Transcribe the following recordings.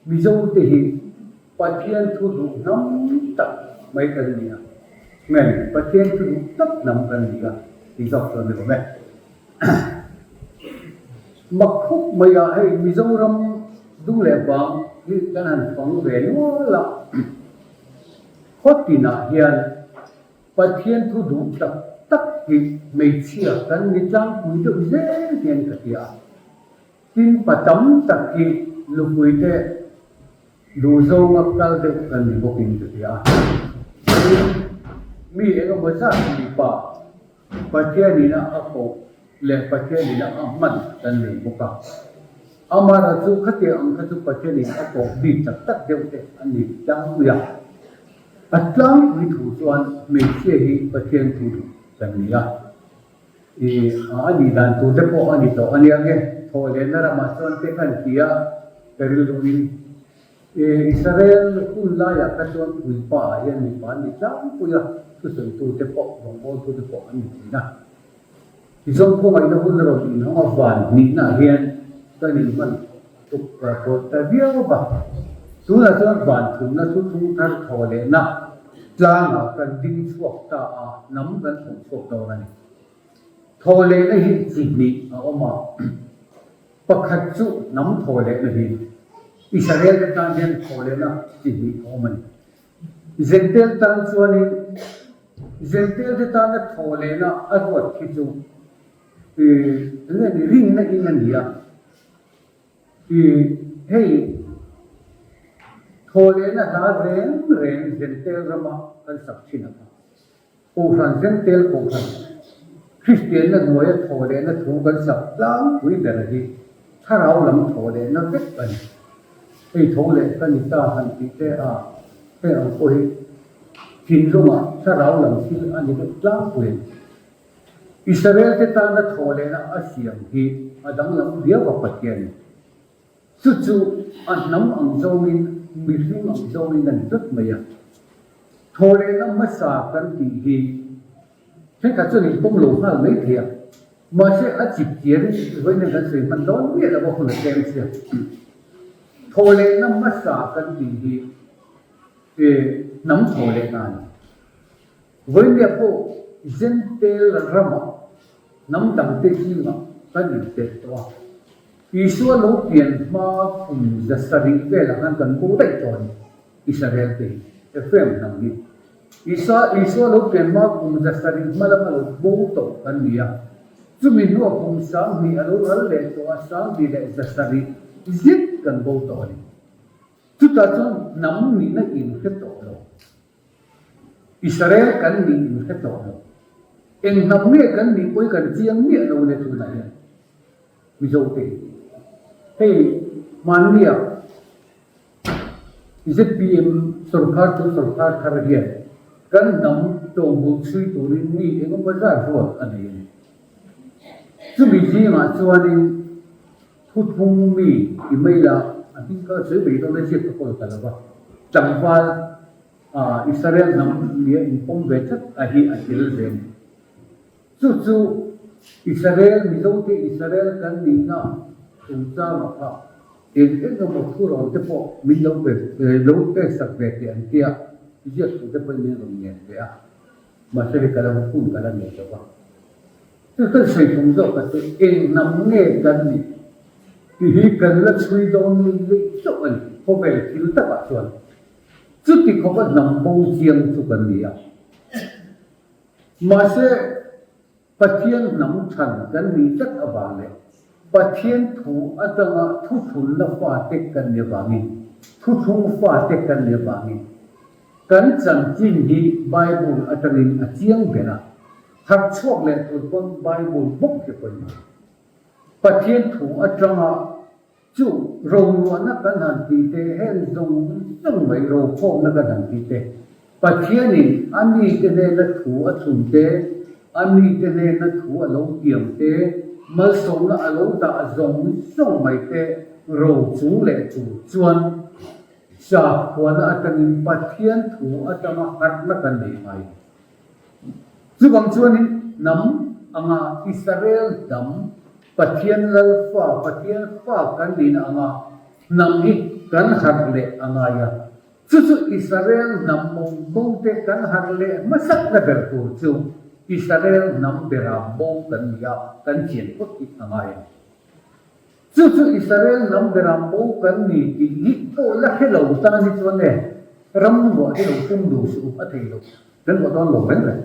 Mizote hi Pathian thu duh hnam tak mai kan ni a, nge Pathian thu duh tak hnam kan ni a tih zawk chu a ni awm e. Mak khup mai a, hei Mizoram dung leh vang hi kan han fang ve nual a, khaw tinah hian Pathian thu duh tak tak hi hmeichhia kan ni tlangpui deuh zel hian ka ti a. Tin, pa tam tak hi nupuite duh zawnga kal deuh kan ni bawkin ka ti a. Tin, mi eng emaw zat mipa Pathianin a a koh leh Pathianin a a hman kan nei bawk a. Amara chu khatiang ang kha chu Pathianin a koh bik tak tak deuh te a ni tlangpui a. A tlangpui thu chuan hmeichhia hi Pathian thu duh kan ni a. I a nih dan tur te pawh a ni tawh a nia nge, thawh lehna ramah chuan te khan ti a, ka rilruin i Israel hun laiah kha chuan puipa ah hian mipa an ni tlangpui a, thusawitu te pawh, rawngbawltu te pawh an ni thin a. Tichuan khawngaihna hun rawn inhawng a van hnihna ah hian kan inhman tuk pawh ta viau va, tunah chuan van thumna thuthlung thar thawh lehna tlangah kan ding chhuak ta a, hnam kan thawh chhuak dawn a ni. Thawh lehna hi chi hnih a awm a, pakhat chu hnam thawh lehna hi Israel te tan hian thawh lehna chi hnih a awm a ni. Zentel tan chuanin Zentel te tana thawh lehna a ruat khi chu eng nge ni rinna in a ni a. I hei thawhlehna hla reng reng Zentel rama kan sak thin a kha. Kohhran Zentel Kohhran Kristianna hnuaia thawhlehna thu kan sak tlangpui ber hi thlarau lam thawhlehna vek a ni. Hei tho leh ka ni ta han tih te a heng ang pawh hi thinlungah thlarau lam thil a ni deuh tlangpui a ni. Israel-te tana thawhlehna a siam hi a danglam viau a Pathian. Chu chu a hnam ang zawngin, mihring ang zawngin a ni tlat mai a. Thawhlehna hmasa kan tih hi thenkhat chuan inpawm lo nghal mai thei a, mahse a chip chiarin vawiin hian kan sawi hman dawn miah lo a hun a tlem sia. Thawhlehna hmasa kan tih hi hnam thawhlehna a ni. Vawinia pawh Zentel ramah hnam dangte zingah kan intelh tawh a. Isua lo pian hma kum 700 velah khan kan bo daih tawh a ni, Israel te hi, Ephraim hnam hi. Isua Isua lo pian hma kum 700 hma lama lo bo tawh kan ni a. Chumi hnuah kum 2000 a lo ral leh tawh a, 2170 zet kan bo tawh a ni. Chutah chuan hnam nihna inhre tawh lo. Israel kan nih in hre tawh lo. Eng hnam nge kan nih pawh hi kan chiang miah lo le tunah hian Mizo te hi. Hei hmannia zpm sorkar chu sorkar thar hian kan hnam tawng bul chhui turin mi engemaw zat ruat a nei a ni. Chumi zingah chuanin Thuthung mi i mai la, a hming kha sawi mai dawn a ziak ka kawl ta lo va. Tlangval Israel hnam nia inpawm ve tlat a hi a tel ve a ni. Chu chu Israel, Mizote Israel kan nihna chungchangah kha eng eng emaw thurawn te pawh min lo pe lo peksak ve teh an tia, ziak tur te pawhin min rawn ngen ve a. Mahse hei ka lo hun ka la nei lo va. Chu kan sawi tum zawk a chu eng hnam nge kan nih tih hi kan la chhui dawn luih chauh a ni, khawvel thil takah chuan chuti khawpa hnam bo chiang chu kan ni a. Mahse, Pathian hnam chhan kan nih tlat avang leh Pathian thu atanga thuthlunna fate kan ni avangin, thuthlung fate kan ni avangin kan chanchin hi Bible atangin a chiang ber a. Harh chhuak leh tur pawn Bible bawk hi pawimawh. Pathian thu atanga chu ronuahna kan han tih te, heng zawng zawng mai rokhawmna kan han tih te, Pathianin a mite hnena thu a thlun te, a mite hnena thu a lo tiam te, malsawmna a lo dah zawng zawng mai te ro chung leh tur chuan sakhuana atangin Pathian thu atanga harhna kan nei ngai. Chuvang chuanin hnam anga Israel hnam, Pathian Lalfa, Pathian fa kan nihna anga hnam hi kan harh leh a ngai a. Chu chu Israel hnam bo te kan harh leh hmasakna ber tur chu Israel hnam bera bo kan ni a, kan chian phawt hi a ngai a ni. Chu chu Israel hnam bera bo kan ni tih hi pawh la hre lo tan hi chuan e, ram luah hi lo pum duh suh u a thei lo, kan luah dawn lo reng reng.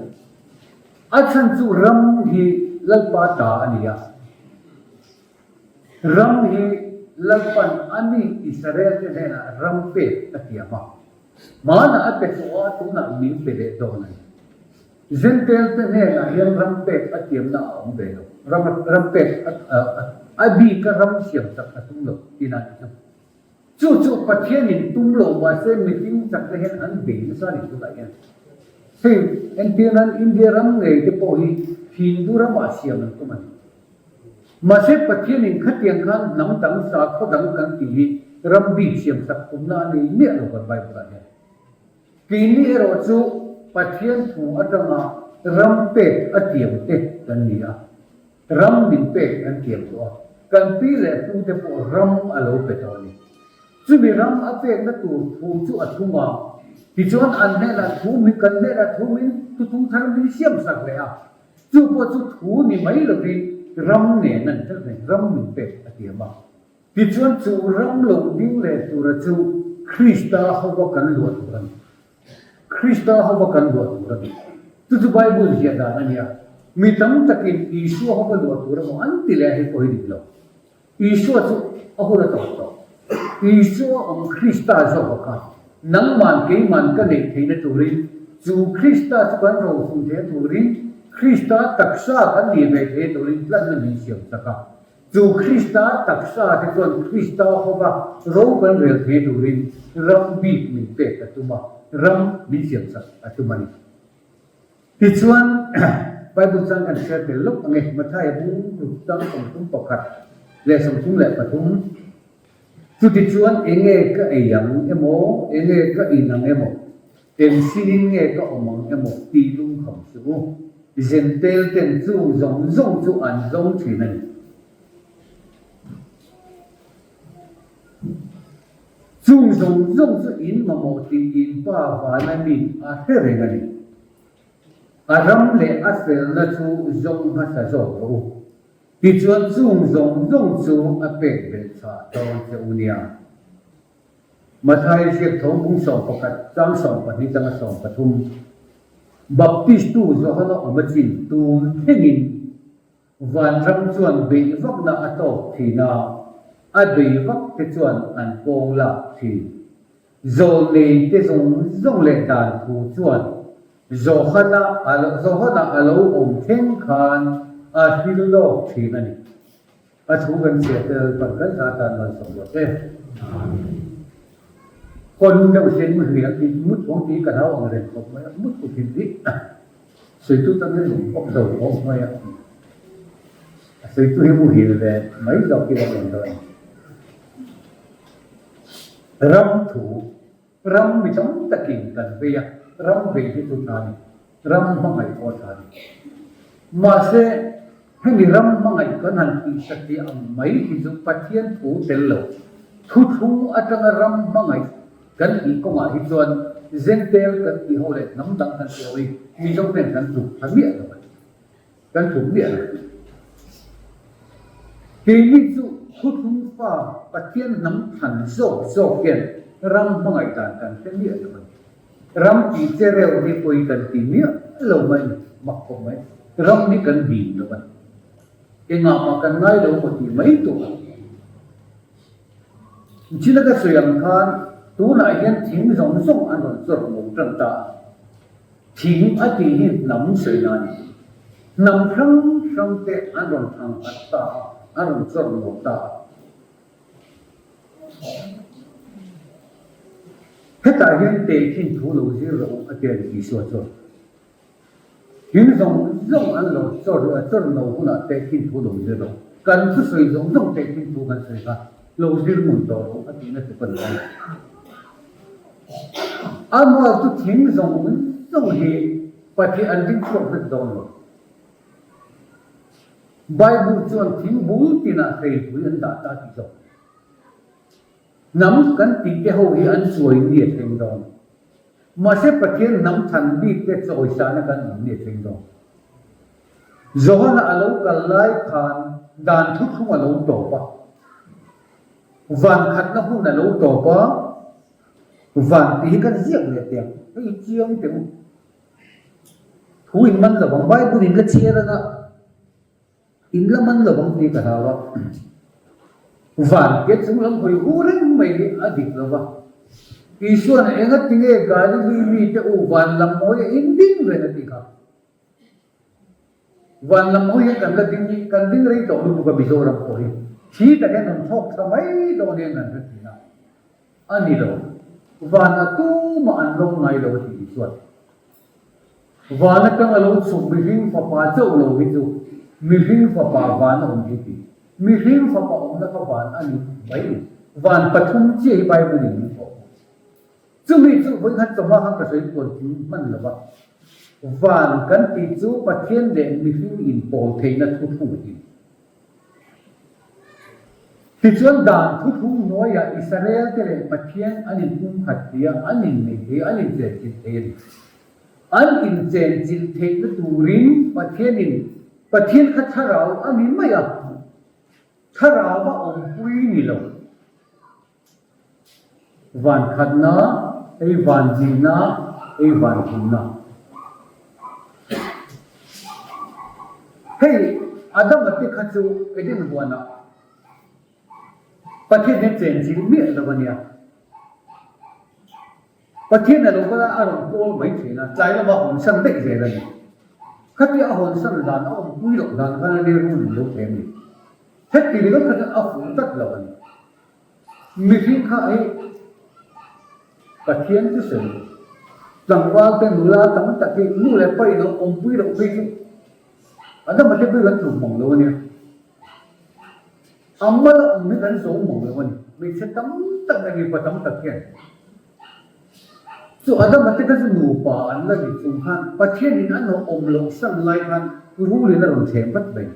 A chhan chu ram hi Lalpa ta a ni a. Ram hi Lalpan a ni Israel te hnenah ram pek a tiam a. Hmanah a pe tawh a, tunah min pe leh dawn a ni. Jentail te hnenah hian ram pek a tiamna a awm ve lo. Ram ram pek a bika ram siam chak a tum lo tihna a ni chu. Chu chu Pathianin tum lo mahse mihring chakna hian an bei nasa a ni tunah hian. Hei entir nan India ram ngei te pawh hi Hindu ramah siam an tum a ni. Mahse Pathianin khatiang khan hnam dang sakhaw dang kan tih hi ram bik siamsak tumna a nei miah lo kan Bible-ah hian. Keini erawh chu Pathian thu atanga ram pek a tiam te kan ni a, ram min pek an tiam tawh a, kan pi leh pu te pawh ram a lo pe tawh a ni. Chumi ram a pekna tur thu chu a thung a, tichuan an hnenah thu min kan hnenah thu min thuthung thar min siamsak leh a, Chu pawh chu thu ni mai lovin ram nen an tel reng, ram min pek a tiam a. Tichuan chu ram lo ding leh tura chu Krista hova kan luah tur a ni. Krista hova kan luah tur a ni. Chu chu Bible ziah dan a nia. Mi tam takin Isua hova luah tur emaw an ti leh a hei pawh hi dik lo. Isua chu a hun a tawp tawh. Isua awm Krista zawk a kha. Nangman keiman ka neih theihna turin, chu Krista chu kan rohung theihna turin, Krista taksa kan nih ve theihna turin tlanna min siam chak a. Chu Krista taksa te chuan Krista hova ro kan rel theihna turin ram bik min pek a tum a, ram min siam chak a tum a ni. Tichuan, Bible chuan kan hriat tel lawk ang e, Mathaia bung ruk tang 31 leh 33, Chutichuan enge ka ei ang emaw, enge ka in ang emaw, eng sinin nge ka awm ang emaw tih lungkham suh u. Zentel ten chung zawng zawng chu an zawng thin a ni. Chung zawng zawng chu in mamawh tih in Pa vana min a hre reng a ni. A ram leh a felna chu zawng hmasa zawk rawh u. Tichuan chung zawng zawng chu a pek belh chah dawn che u nia. Mathai ziak tho bung 11 chang 12 tanga 13 Baptistu Johana awm a chin tun thlengin vanram chuan beih vakna a tawk thin a, a bei vak te chuan an pawng lak thin. Zawlnei te zawng zawng leh dan thu chuan Johana a Johana a lo awm thleng khan a hril lawk thin a ni. A thu kan chhiar te Lalpan kan hla tan malsawm rawh se. Kawn deuh hian mu hliam tih mut awm tih ka hlau ang reng khawp mai a, mut ku thin hi sawitu tan hian lung pawp zo khawp mai a. A sawitu hi muhil ve mai zawk hi ka rawn dawn. Ram thu, ram mi tam takin kan vei a, ram vei hi chu tha a ni, ram hmangaih pawh a tha a ni. Mahse, hemi ram hmangaih kan han tihsa tih ang mai hi chu Pathian thu tel lo, thuthlung atanga ram hmangaih kan tih kawngah hi chuan Zentel kan tih ho leh hnam dang kan tih ho hi Mizo ten kan tluk tha miah lo a ni. Kan tluk miah lo. Keini chu Thuthlung fa Pathian hnam thlan zawk zawk hian ram hmangaih dan kan hre miah lo a ni. Ram tih che reuh hi pawi kan ti miah lo mai ni, mak khawp mai. Ram hi kan dim lo a ni. Engah mah kan ngai lo maw tih mai tur a ni. China ka sawi ang khan tunah hian thing zawng zawng an rawn chawrh lo tan ta a. Thing a tih hi hnam sawi na a ni. Hnam hrang hrang te an rawn thang khat ta a, an rawn chawrh lo ta a. Hetah hian tehkhin thu lo zir rawh u a ti a ni Isua chuan. Thing zawng zawng an lo chawrh chawrh lo hunah tehkhin thu lo zir rawh u. Kan thusawi zawng zawng tehkhin thu kan sawi kha lo zir ngun tawh rawh u a tihna chu ka ni a ni. A mual chu thing zawng zawng hi Pathian an ding chhuak vek dawn lo. Bible chuan thing bul tinah hreipui an dah ta tih zawk. Hnam kan tih te ho hi an chuai ni a thleng dawn. Mahse Pathian hnam than bik te chawisana kan awm ni a thleng dawn. Johana a lo kal lai khan dan thuthlung a lo tawp a, van khatna hun a lo tawp a, van tih hi kan ziak leh teh ang, hei chiang teh u. Thu in man lo ang, Bible in la chhiar anga In la man lo ang tih ka hlau a, van ke chung lam hawi hu reng mai hi a dik lo va. Isua'n engatinge Galili mite u van lam mawi a in ding reng a tih kha. Van lam mawi hian kan la ding i, kan ding rei tawh lutuk a Mizoram pawh hi thi tak hian rawn thawk tha mai dawn hian kan hre thin a. A ni lo, van a tumah an lawm ngai lo a tih Isua'n. Van atanga lo chhuk mihring fapa chauh lo hi chu mihring fapa van a awm hi ti. Mihring fapa awmna kha van a ni mai ni. Van pathum chiah hi Bible in min thawh. Chumi chu vawikhat chawhma khan ka sawi kual thing hman lo va. Van kan tih chu Pathian leh mihring inpawl theihna thuthlung a ti. Tichuan dan thuthlung hnuaiah Israel te leh Pathian an inpumkhat thei a, an innei thei a, an inchenchilh thei a ni. An inchenchilh theihna turin Pathianin Pathian kha thlarau a ni mai a, thlarau a awmpui ni lo. Van khatna, ei van hnihna, ei van thumna. Hei Adama te kha chu Eden huanah Pathian hian chenchilh miah lo a nia. Pathian a lo kal a, a rawn kawl mai thin a, tlai lama hawnsan daih zel a ni. Khatia a hawnsan dan, a awmpui loh dan khan a nia rul in lo thlem ni. Heti ringawt kha chuan a fuh tlat lo a ni. Mihring kha hi Pathian chu sawi tlangval te nula tam tak hi nu leh pa in an awmpui loh phei chu a dama te pawh hi kan tluk mang lo a nia. A mal a awm hi kan zo mang lo a ni. Hmeichhe tam tak leh mipa tam tak hian chu a dama te kha chu nupa an la ni chung khan Pathian in an awm loh san lai khan rulin a rawn thlem vat mai.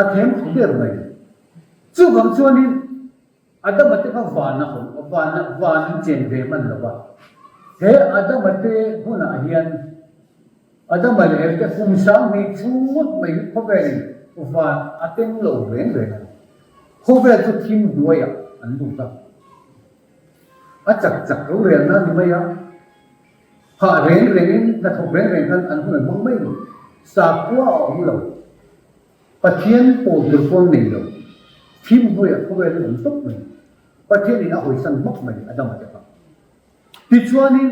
A thleng thlu ber mai. Chuvang chuanin Adama te kha van a hawn, van a van an chen ve hman lo va. He Adama te hunah hian Adama leh Eve te kum 2000 chhung ngawt mai hi khawvelin van a teng lo reng reng a ni. Khawvel chu thim hnuaiah an lut a. A chak chak rorelna a ni mai a. Hah reng rengin hnathawk reng reng khan an hun an hmang mai lo. Sakhua a awm lo. Pathian pawl tur pawn nei lo. Thim hnuaiah khawvel hi awm tawp mai. Pathianin a hawisan hmak mai Adama te kha. Tichuanin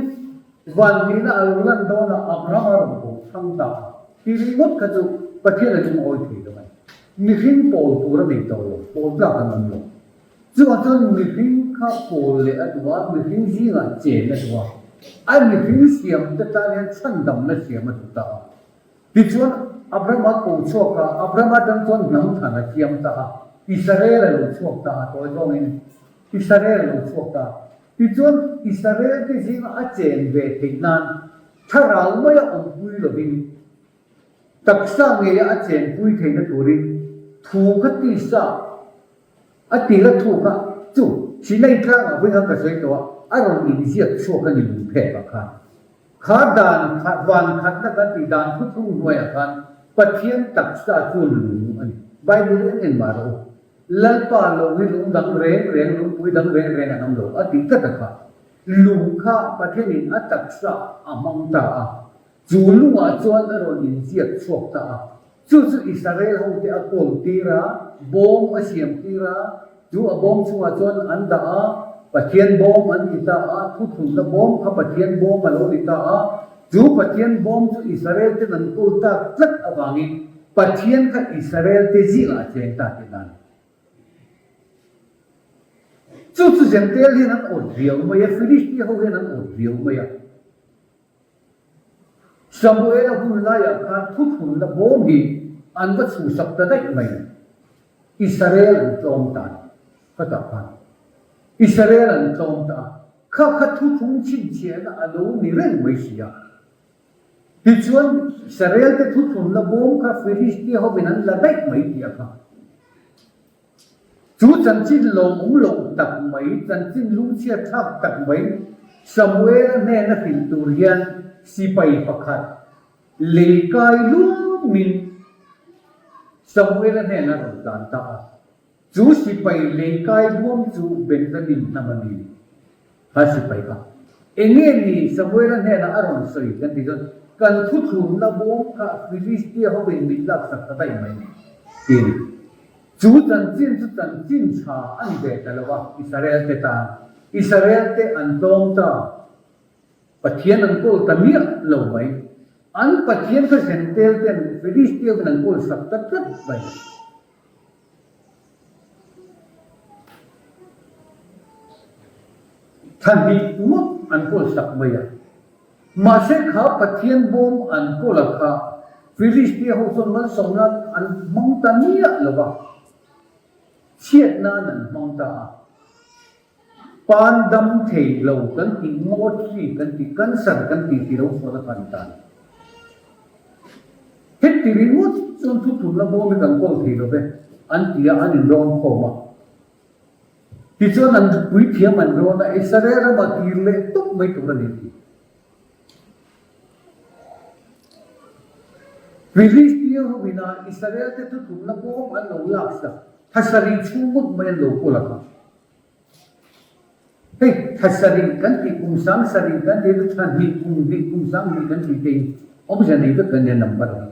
vanhnihna a lo lan dawnah Abraham a rawn ko thlang ta a. Ti ringawt kha chu Pathian a lungawi thei lo mai. Mihring pawl tur a nei tawh lo, pawl tlak an awm lo. Chuvang chuan mihring kha pawl leh a duh a, mihring zingah chen a duh a, a mihring siam te tan hian chhandamna siam a duh ta a. Tichuan Abrahama ko chhuak a, Abrahama atang chuan hnam than a siam ta a, Israel a lo chhuak ta a, tawi zawngin Israel a lo chhuak ta a. Tichuan Israel te zinga a chen ve theih nan thlarau maia awmpui lovin, taksa ngeia a chenpui theihna turin thu kha tisa A tir a thuk a, chu Sinai tlangah vawi khan ka sawi tawh a, a rawn inziak chhuak a ni lungphek ah khan. Kha dan kha van khatna kan tih dan thuthlung hnuaiah khan Pathian taksa chu lung a ni. Bible hi an en mah rawh u. Lalpa lo hi lung dang reng reng, lungpui dang reng reng an awm lo a tih tlat a kha. Lung kha Pathianin a taksa a hmang ta a, Chu lungah chuan a rawn inziak chhuak ta a, chu chu Israel hote a kawl tir a, bawm a siam tir a, chu a bawm chungah chuan an dah a, Pathian bawm an ti ta a, thuthlunna bawm kha Pathian bawm a lo ni ta a, chu Pathian bawm chu Israel ten an kawl tak tlat avangin Pathian kha Israel te zingah a cheng ta tih dan. Chu chu Jentail hian an awt viau mai a, Philistia ho hian an awt viau mai a. Samuela hun laiah khan thuthlunna bawm hi an va chhuhsak ta daih mai. Israel an tlawm ta a ni. Khatah khan Israel an tlawm ta a, kha kha thuthlung chhinchhiahna a lo ni reng mai si a. Tichuan Israel te thuthlunna bawm kha Philistia hovin an la daih mai tih a kha. Chu chanchin lawmawm loh tak mai, chanchin lungchhiat thlak tak mai Samuela hnena hrilh tur hian sipai pakhat lei kai lumin Samuela hnena rawn tlan ta a. Chu sipai lei kai luam chu Benjamin hnam a ni. Kha sipai kha eng nge ni Samuela hnenah a rawn sawi kan tih chuan kan thuthlumna bawm kha Filistia hovin min laksak ta daih mai ti a ni. Chu chanchin chu chanchin tha a ni ve ta lo a, Israel te tan. Israel te an tlawm ta. Pathian an kawl ta miah lo mai. An Pathian kha Zentel ten Filistia hovin an kawl sak ta tlat mai. Thla hnih ngawt an kawl sak mai a. Mahse kha Pathian bawm an kawl a kha Filistia ho chuan malsawmna an hmang ta miah lo va, chhiat nan an hmang ta a. Pan dam thei lo kan tih ngawt hi kan tih cancer kan tih ti lo chuan a kan tan. Heti ringawt chuan thuthlumna bawm hi kan kawl thei lo ve an ti a, an inrawn khawm a. Tichuan an puithiam an rawn a, Israel ramah kir leh tawp mai tur a ni ti. Filistia hovina Israel te thuthlumna bawm an lo laksak thasarih chhung ngawt mai an lo kawl a kha. Hei thla sarih kan tih kum sang sarih kan tih chu thla hnih kum hnih kum sang hnih kan tih te hi awmzia nei vek kan nia number hi.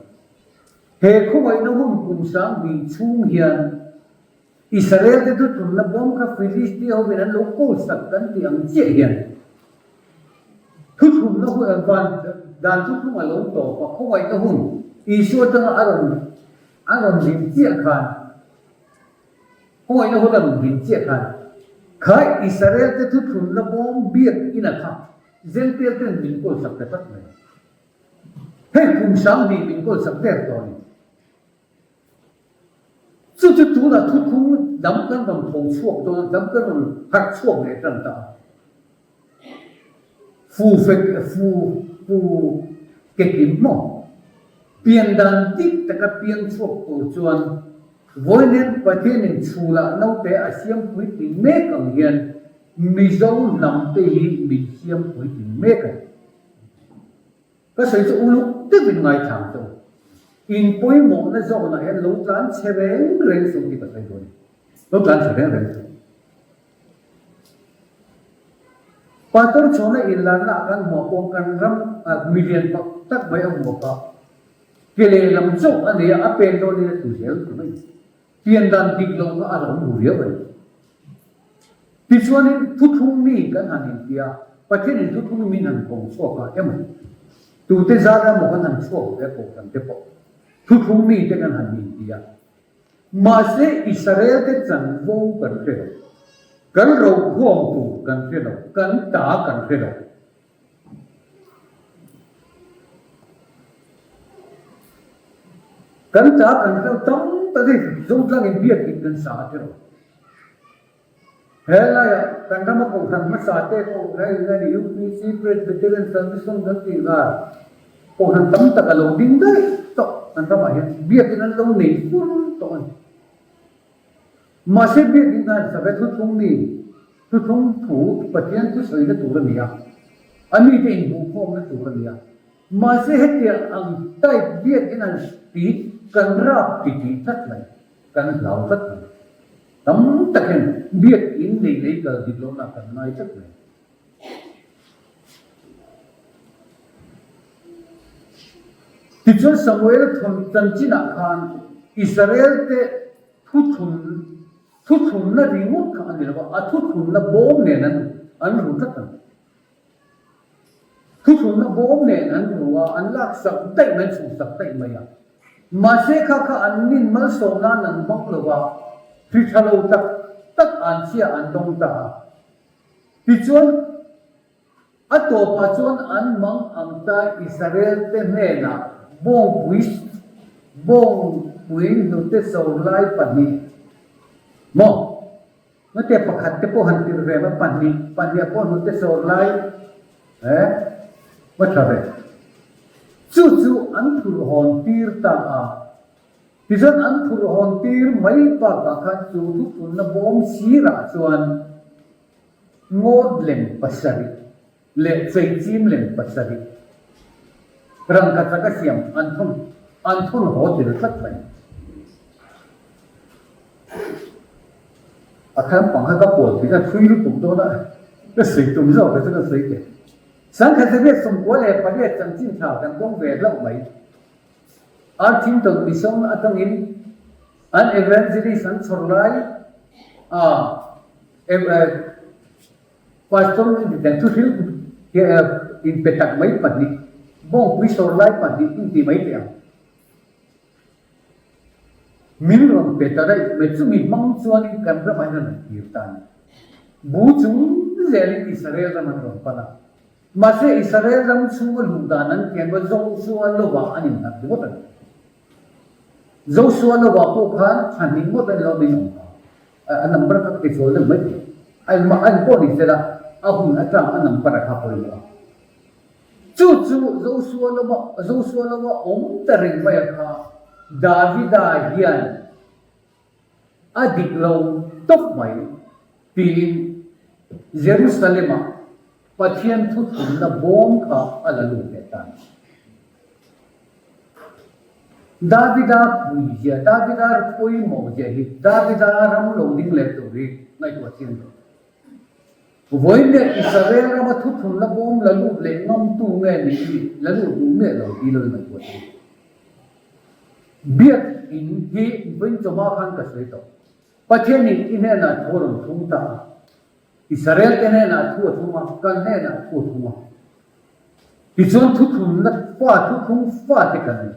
He khawngaihna hun kum sang hnih chhung hian Israel te thuthlumna bawm kha Filistia hovin an lo kawl sak kan tih ang chiah hian thuthlumna hun an van dan thuthlung a lo tawp a khawngaihna hun Isua atanga a rawn a rawn din chiah khan Khawngaihna hun a rawn din chiah khan kha Israel te thuthlunna bawm biak ina kha Zentel ten min kawl sak ta tlat mai. Hei kum 2000 min kawl sak der tawh a ni. Chu chu tunah thuthlung dam kan rawn tho chhuak dawn a, dam kan rawn harh chhuak leh tan ta a. Fu fek fu fu ke kim maw? Pian dan dik taka piang chhuak tur chuan Vawiin Pathianin chhulah naute a siam puitling mek ang hian Mizo hnam te hi min siam puitling mek a ni. Ka sawi chu uluk deuhin ngaithlang tawh u. In pawimawhna zawnah hian lo tlan chhe reng reng suh tih ka sawi dawn a ni. Lo tlan chhe reng reng suh. Pastor chhawna inlarna ah kan hmuah pawh kan ram milian pak tak mai a hmuak a, ke lehlam chauh a nei a, a pen dawnin a tlu zel ta mai. Pian dan dik lo kha a lo hmu riau a ni. Tichuanin thuthlung mi kan han inti a, Pathianin thuthlung min han kawng chhuak a emaw, tute zar emaw kan han chhuak ve kohhran te pawh thuthlung mite kan han inti a. Mahse, Israel-te chanvo kan hre lo, kan rokhawm tur kan hre lo, kan ta kan hre lo. Kan ta kan hre lo tam tak hi Zotlangin biakin kan sa a ti lo. He laiah kan rama kohhran hmasa te pawh hei hian UPC Presbyterian Salvation kan tih nghal kohhran tam tak a lo ding daih tawh kan ramah hian biakin an lo nei fur tawh a ni. Mahse biakin khan Sabbath thuthlung mi thuthlung thu Pathian thusawina tur a ni a, a mite inhmuhkhawmna tur a ni a. Mahse hetiang ang type biakin an ti kan rap titih tlat mai, kan hlau tlat mai. Tam tak hian biakinn nei lei kal dik lohna kan ngai tlat mai. Tichuan Samuel thawn chanchinah khan Israel te thuthlun thuthlunna ringawt kha a ni lo va, a thuthlunna bawm nen an an ru tlat a ni. Thuthlunna bawm nen an ru a, an laksak daih mai, an chhuhsak daih mai a. Mahse kha kha an nin malsawm nan an hmang lo va, hri tha lo tak tak an chhia an dawng ta a. Tichuan, a tawpah chuan an mang ang ta Israel te hnenah bawngpui bawngpui hnute sawr lai pahnih maw? Ngate pakhat te pawh han tirh ve ma pahnih pahnih ah pawh hnute sawr lai he va tha ve. Chu chu an phurh hawn tir ta a. Tichuan an phurh hawn tir mai bakah khan chu thuthunna bawm sirah chuan ngawt lem pasarih leh cheichim lem pasarih rangkachak a siam an thawn an thawn haw tel tlat mai. A thar pang kha ka pawl tih kha thui lutuk dawn a, ka sawi tum zawk kha chu ka sawi teh. Sangkhat zariat 98 chanchin tha kan dawng ve hlauh mai. Arthington Mission atangin an evangelist an chhawr lai a Pastor inti thu hrilh inpe tak mai pahnih, bawngpui sawr lai pahnih inti mai teh ang. Min rawn pe ta daih mai chumi hmang chuanin kan ramah hian an rawn kir ta a ni. Bu chung zelin Israel ram an rawn pan a. Mahse Israel ram chhunga luh dan an tiang kha Joshua lovah an innghat ringawt a ni. Joshua lovah pawh khan thla hnih ngawt a ni lo min awm ta. A number kha ka tichual deuh mai thei. A engmah a engpawh ni sela a hun atang a number a kha pawimawh a. Chu chu Joshua lama Joshua lama awm ta reng mai a kha Davida hian a dik lo tawp mai tiin Jerusalem-ah Pathian thuthlunna bawm kha a la lut leh ta a ni. Davida puizia, Davida pawimawhzia hi Davida ram lo ding leh tur hi ngaihtuah chiang lo. Vawiin Israel rama thuthlunna bawm la lut leh ngamtu nge ni i la lut duh miah lo tih lo ngaihtuah chu. Biak in hi vawiin chawhma khan ka sawi tawh. Pathianin i hnenah thu a rawn thung ta a. Israel te hnenah thu a thung a, kan hnenah thu a thung a. Tichuan thuthlunna fa, thuthlung fa te kan ni.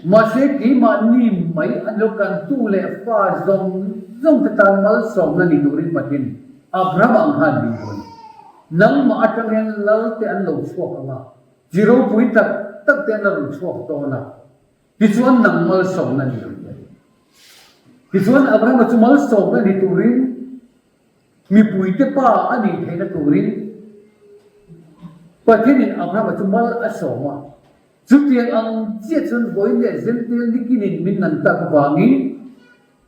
Mahse, keimahni mai an lo kan tu leh fa zawng zawng te tan malsawmna ni turin Pathian Abraham ang khan min duh a ni. Nangmah atang hian lal te an lo chhuak ang a, chi ropui tak tak te an la rawn chhuak dawn a, tichuan nang malsawmna ni ang che a ti. Tichuan Abrahama chu malsawmna ni turin Mipuite pa a nih theihna turin Pathianin Abrahama chu mal a sawm a. Chutiang ang chiah chuan vawiin leh Zentail nikinin min nan tak avangin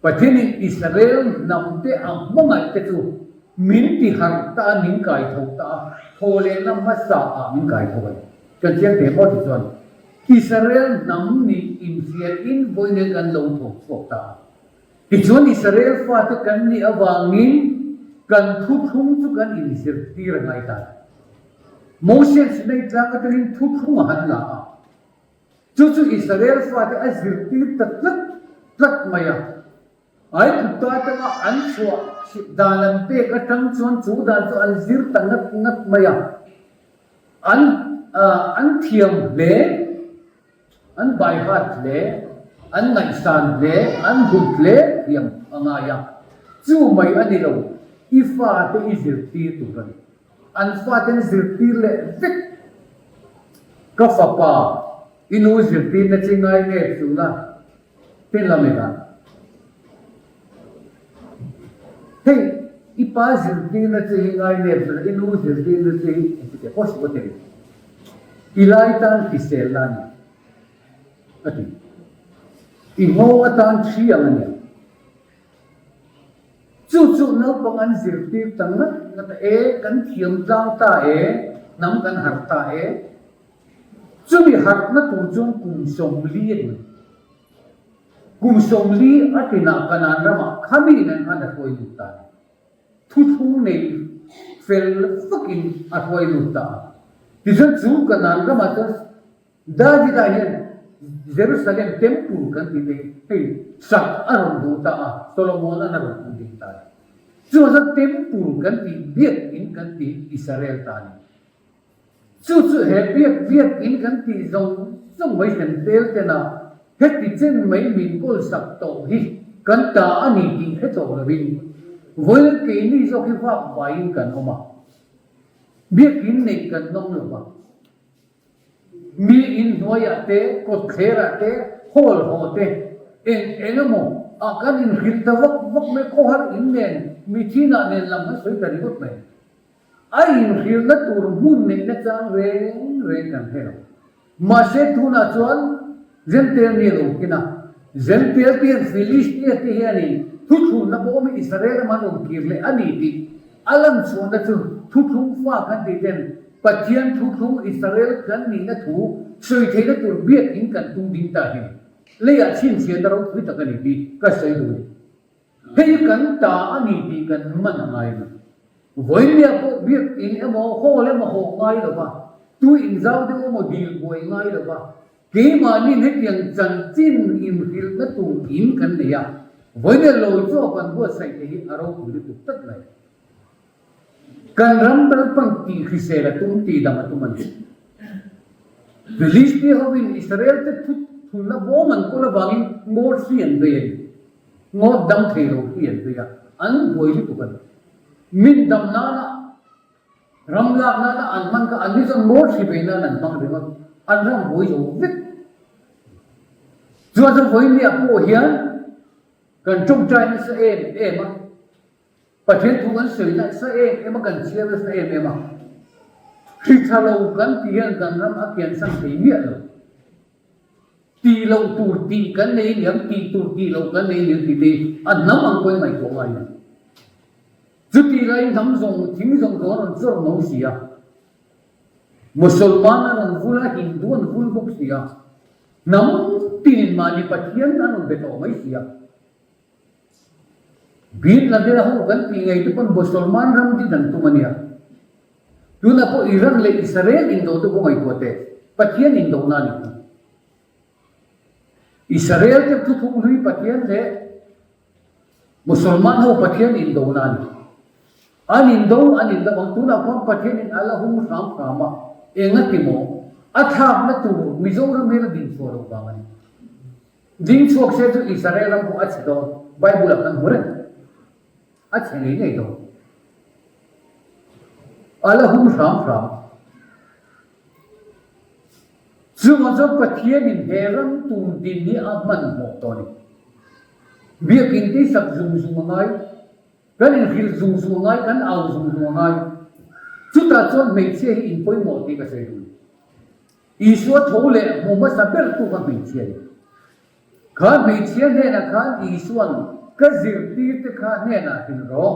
Pathianin Israel hnamte a hmangaihte chu min ti harh ta a, min kai tho ta a, thawhlehna hmasa ah min kai tho a ni. Kan chiang thei maw ti chuan Israel hnam nih inhriain vawiin hian kan lo tho chhuak ta a. Tichuan Israel fate kan nih avangin kan thuthlung chu kan inzirtir a ngai ta. Moses Sinai tlang atangin thuthlung a han la a, chu chu Israel fate a zirtir ta tlat tlat mai a. Aigupta atanga an chhuah dan an pek atang chuan chu dan chu an zir ta ngat ngat mai a, an an thiam hle. An baihat hle, an ngaihsan hle, an hlut hle thiam a ngai a. Chu mai a ni lo, i fate i zirtir tur a ni. An fate an zirtir leh vek. Ka fapa, i nu zirtirna chi ngai nge chu la tin lam ila. Hei, i pa zirtirna che hi ngai nep chu la, i nu zirtirna che hi engti teh pawh suh a ti. I lai tan hriselna a ni, a ti. I nghawng atan thi ang a ni. Chu chu naupang an zirtir ta ngat ngat a, e, kan thiam tlang ta e, hnam kan harh ta e. Chumi harhna tur chuan kum 40 a ni. Kum 40 a tinah Kanaan ramah khami nen khan a hruai lut ta a ni. Thuthlung nei fel vakin a hruai lut ta a. Tichuan chu Kanaan ramah chuan Davida hian Jerusalem Temple kan tih te hei sak a rawn duh ta a, Solomon-an a rawn duh ding ta a ni. Chuvang chuan Temple kan tih biakinn kan tih Israel ta a ni. Chu chu he biak biak in kan tih zawng zawng mai hlen tel ten a, heti chen mai min kawl sak tawh hi kan ta a ni tih hre tawh lovin vawiin keini zawk hi vak vaiin kan awm a, biak in neih kan nawm lo va. Mi in hnuaiah te, kawtthlerah te, hall haw te, eng eng emaw ah kan inhrilh ta vak vak mai, khawhar in nen, mithinah nen lam kan sawi ta ringawt mai. A inhrilhna tur hmun neihna chang reng reng kan hre lo. Mahse tunah chuan Zentail mi a lo kin a. Zential te hian Filistia te hianin thuthlunna pawh awmin Israel rama an rawn kir leh a ni tih a lan chhuahna chu thuthlung fa kan tih ten Pathian thuthlung Israel kan nihna thu sawi theihna tur biakin kan tum ding ta hi leiah chhinchhiahna ropui tak a ni tih ka sawi duh a ni. Hei kan ta a ni tih kan man a ngai lo. Vawinia pawh biakin emaw hall emaw haw ngai lo va, tu inzau deuh emaw dil buai ngai lo va, keimahni'n hetiang chanchin inhrilhna tur in kan nei a, vawinia lawi chu a kan buatsaih te hi a ropui lutuk tlat mai. Kan ram Lalpan tih hrisel a tum tih dang a tum a ni. Filistia hovin Israel te thutthulna bawm an kawl avangin ngawr hri an vei a ni. Ngawt dam thei lo hi an vei a, an buai lutuk a ni. Min dam nana, ram lak nana an hman kha an ni chuan ngawt hri vei nan an hmang ringawt, an ram buai zo vek. Chuan chu vawiinniah pawh hian kan tawngtai nasa em em a, Pathian thu kan sawi nasa em em a, kan chhiar nasa em em a, hri tha lo kan tih hian kan ram a kiansan thei miah lo. Tih loh tur tih kan nei niang, tih tur tih loh kan nei niang tih te hi a hnam ang pawhin ngaihtuah ngai a ni. Chutih laiin hnam zawng, thing zawng zawng a rawn chawr no si a. Musalman a rawn vul a, Hindu an vul bawk si a. Hnam tinin mahni Pathian an rawn be tawh mai si a. Bin Laden a ho kan tih ngei te pawn Musalman ram din an tum a nia. Tunah pawh Iran leh Israel indo te pawh ngaihtuah teh, Pathian indona a ni thung. Israel te thuthung hlui Pathian leh Musalman ho Pathian indona a ni. An indo an indo ang tunah khuan Pathian in a la hung hram hram a, engati maw a thlakna tur Mizoram hi la dinchhuah loh vang a ni. Ding chhuak se chu Israel ram pawh a chhe dawn, Bible ah kan hmu reng. A chhe ngei ngei dawn. A la hum hram hram. Chuvang chuan Pathianin he ram tum din hi a hmanhmawh tawh a ni. Biakin te sak zung zung a ngai, kan inhrilh zung zung a ngai, kan au zung zung a ngai. Chutah chuan hmeichhia hi inpawimawh tih ka sawi duh a ni. Isua tho leh hmu hmasa bertu kha hmeichhia a ni. Kha hmeichhia hnenah khan Isua'n ka zirtirte kha hnenah hrilh rawh.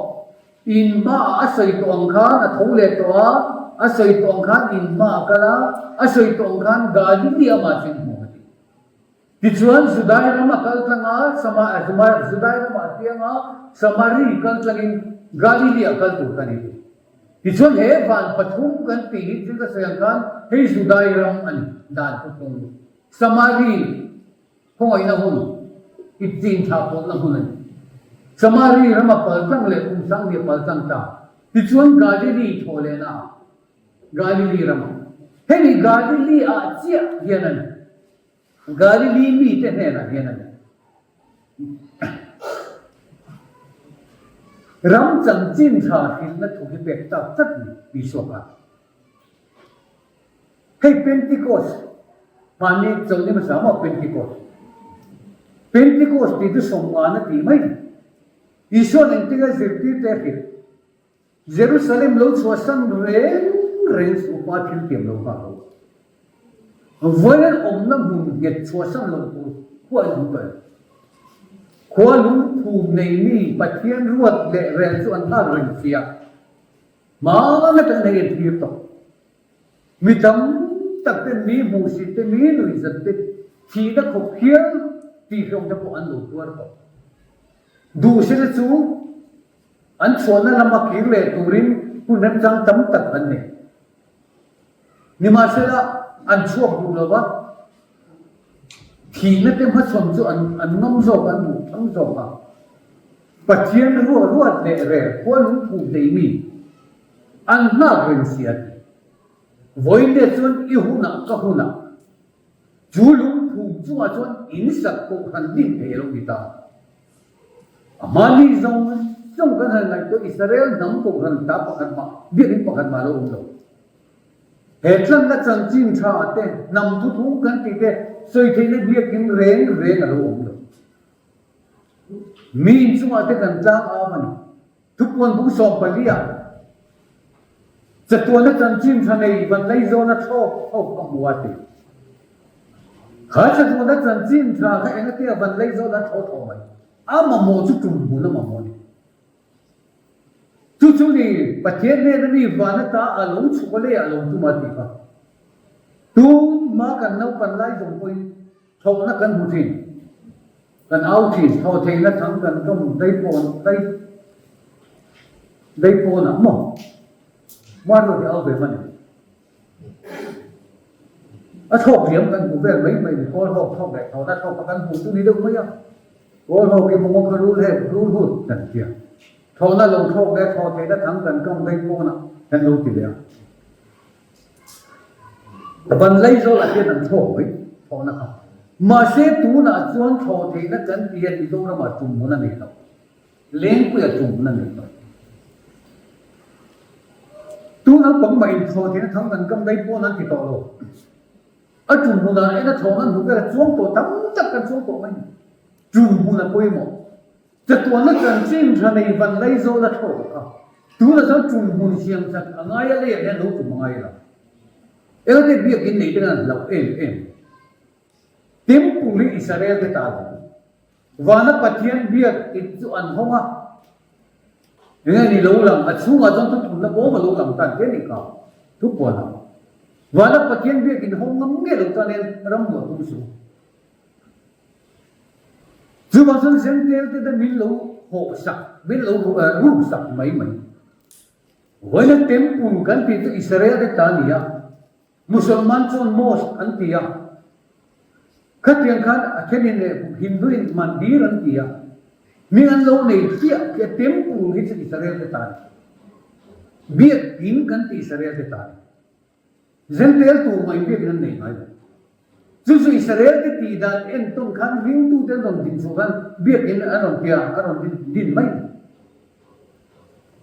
In hmaah a sawi tawh ang khan a tho leh tawh a, a sawi tawh ang khan in hmaah a kal a, a sawi tawh ang khan Galili amah chu in hmu ang a ti. Tichuan Judai ram a kal tlang a, Judai ramah a piang a, Samari kal tlangin Galili a kal tur kha a ni ti. Tichuan he van pathum kan tih hi thil ka sawi ang khan hei Judai ram a ni, dan thuthlung Samari khawngaihna hun i chin thlah pawlhna hmun a ni. Samari rama pal tlang leh kum sang nia pal tlang ta. Tichuan Galili thawhlehna ah Galili ramah hemi Galili ah chiah hian a ni. Galili mite hnenah hian a ni. Ram chanchin tha hrilhna thu hi pek tak tlat ni Isua khan. Hei Pentecost, hmanni chawlhni hmasa maw Pentecost. Pentecost tih chu sawmngana tih mai ni. Isua'n engtinge zirtirte a hrilh? Jerusalem lo chhuahsan reng reng suh pa thil tiam lo nghal lo. Vawiin awmna hmun nghet chhuahsan lo tur khua in awm tawh em? Khua lungphum nei mi Pathian ruat leh rel chu an nghal reng sia. Hmana kan hei an thlir tawh. Mi tam tak ten mi hmuhsit te, mi nuihzat te, thihna khawp hial tihhlawm te pawh an lo tuar tawh. Duhsena chu An chhuahna lama kir leh turin hun remchang tam tak an nei. Nimahsela, an chhuak duh lo va, thihna te hmachhawn chu an an ngam zawk, an duh thang zawk a. Pathian ruah ruat leh rel khua lungphum nei mi an nghak reng si a ti. Vawiin chuan i hunah ka hunah. Chu lungphum chungah chuan in sak kohhran din thei a lo ni ta. A hmani zawng zawng kan han ngaihtuah Israel hnam kohhran ta pakhat mah, biakinn pakhat mah a lo awm lo. He tlanna chanchin tha te, hnam thuthung kan tih te sawi theihna biakinn reng reng a lo awm lo. Mi inchungah te kan tlang am a ni. Thupuan bung 14 ah chatuana chanchin tha nei van lei zawna thlawk thlawk ka hmu a ti. Kha chatuana chanchin tha kha engatia van lei zawt a thaw thaw mai. A mamawh chu tum hmun a mamawh a ni. Chu chu ni Pathian hnena mi van ata a lo chhuk a leiah a lo tum a tih kha. Tunhma kan naupan lai zawng pawhin thawhna kan hmu thin. Kan au thin, thaw theihna thang kan tawng dai pawn dai dai pawnah maw? Hmanrua hi au ve hman em? A thlawk liam kan hmu vel mai mai ni, kawl hawk thlawk leh thlawhna thlawk kha kan hmu chu ni deuh mai a, kawl hawk hi mawngawk kha rul hep rul hut kan ti a, thlawhna lo thlawk leh thlawh theihna thang kan kam vei pawnah kan lo ti leh a. Ban Laizawl-ah hian an thlawk mai thlawhna kha. Mahse tunah chuan thlawh theihna kan ti hian Mizoramah tum hmun a nei lo. Lengpuia tum hmun a nei lo. Tu naupang mah in thlawh theihna thang kan kam daih pawn an ti tawh lo. A tum hmunah en a thlawhna an hmu vel a chuang tawh tam tak kan chuang tawh mai ni. Tum hmun a pawimawh. Chatuanna chanchin tha nei van Laizawl a thlawh kha tunah chuan tum hmun siam that a ngai a leiah hian lo tum a ngai lo. Engate biakin nei te khan an hlauh em em. Temple hi Israel te ta lo. Vana Pathian biak in chu an hawng a, enge ni lo lang, a chhungah chuan thuthumna bawm a lo lang tan te nih kha thupuan a. Vana Pathian biak in hawng ngam nge lo tan hian ramhnuah tum suh. Chuvang chuan Zentel te te min lo hawh sak, min lo ruk sak mai mai. Vawiina temple kan tih chu Israel te ta a ni a, Musalman chuan mosque an ti a, khatiang khan a thenin leh Hindu in mandir an ti a, hming an lo nei chiah khi a temple hi chu Israel te ta a ni. Biak in kan ti Israel te ta a ni. Zentel tur mai biakin an nei ngai lo. Chu chu Israel te tih dan entawn khan ringtute an rawn din chhuah khan biakin an rawn tia a rawn din din mai.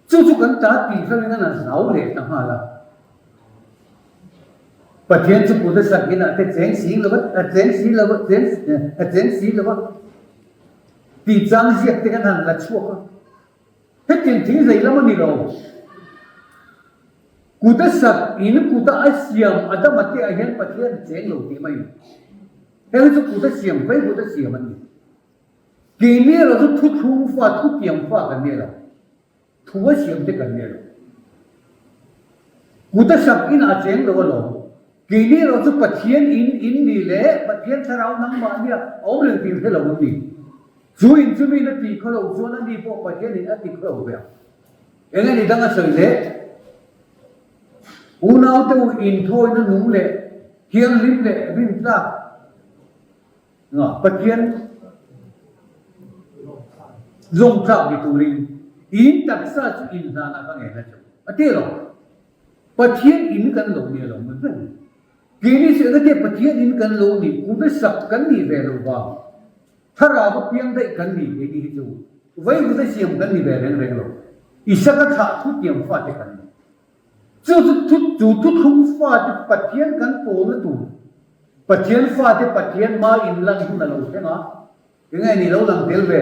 Chu chu kan ta tih felin an han hlau leh ta nghal a. Pathian chu kut a sak inah te cheng si lo a, a cheng si lo a, cheng a cheng si lo a tih chang ziak te kan han la chhuak a. Hetiang thing hlei lam a ni lo. Kut a sak in kut a a siam Adama te ah hian Pathian a cheng lo tih mai a ni. Heng hi chu kut a siam vai kut a siam an ni. Keini erawh chu thu thlung fa, thu tiam fa kan ni lo. Thu a siam te kan ni lo. Kut a sak in a cheng lo alawm. Keini erawh chu Pathian in in ni leh Pathian thlarau nangmah nia a awm reng tih hre lo an ni. Chu in chu miin a tih khaw lo chuan ani pawh Pathian in a ti khaw lo ve ang. Eng nge ni dang a sawi leh? Unaute u inthawina nung leh thianghlim leh rintlak nga Pathian zawngtlak ni turin in taksa chu inhlanah ka ngen a cheu a ti lo. Pathian in kan lo ni a lo nge veng. Keini chu engati Pathian in kan lo nih kum sak kan nih ve lo vang. Thlarau a piang daih kan ni keini hi chu vaivut a siam kan ni ve reng reng lo. Isaka thlah thutiam fate kan ni. Chu chu thu chu thuthlung fate Pathian kan pawlna tur Pathian fate Pathian hma inlan hun a lo thleng a, enge ni lo lang tel ve?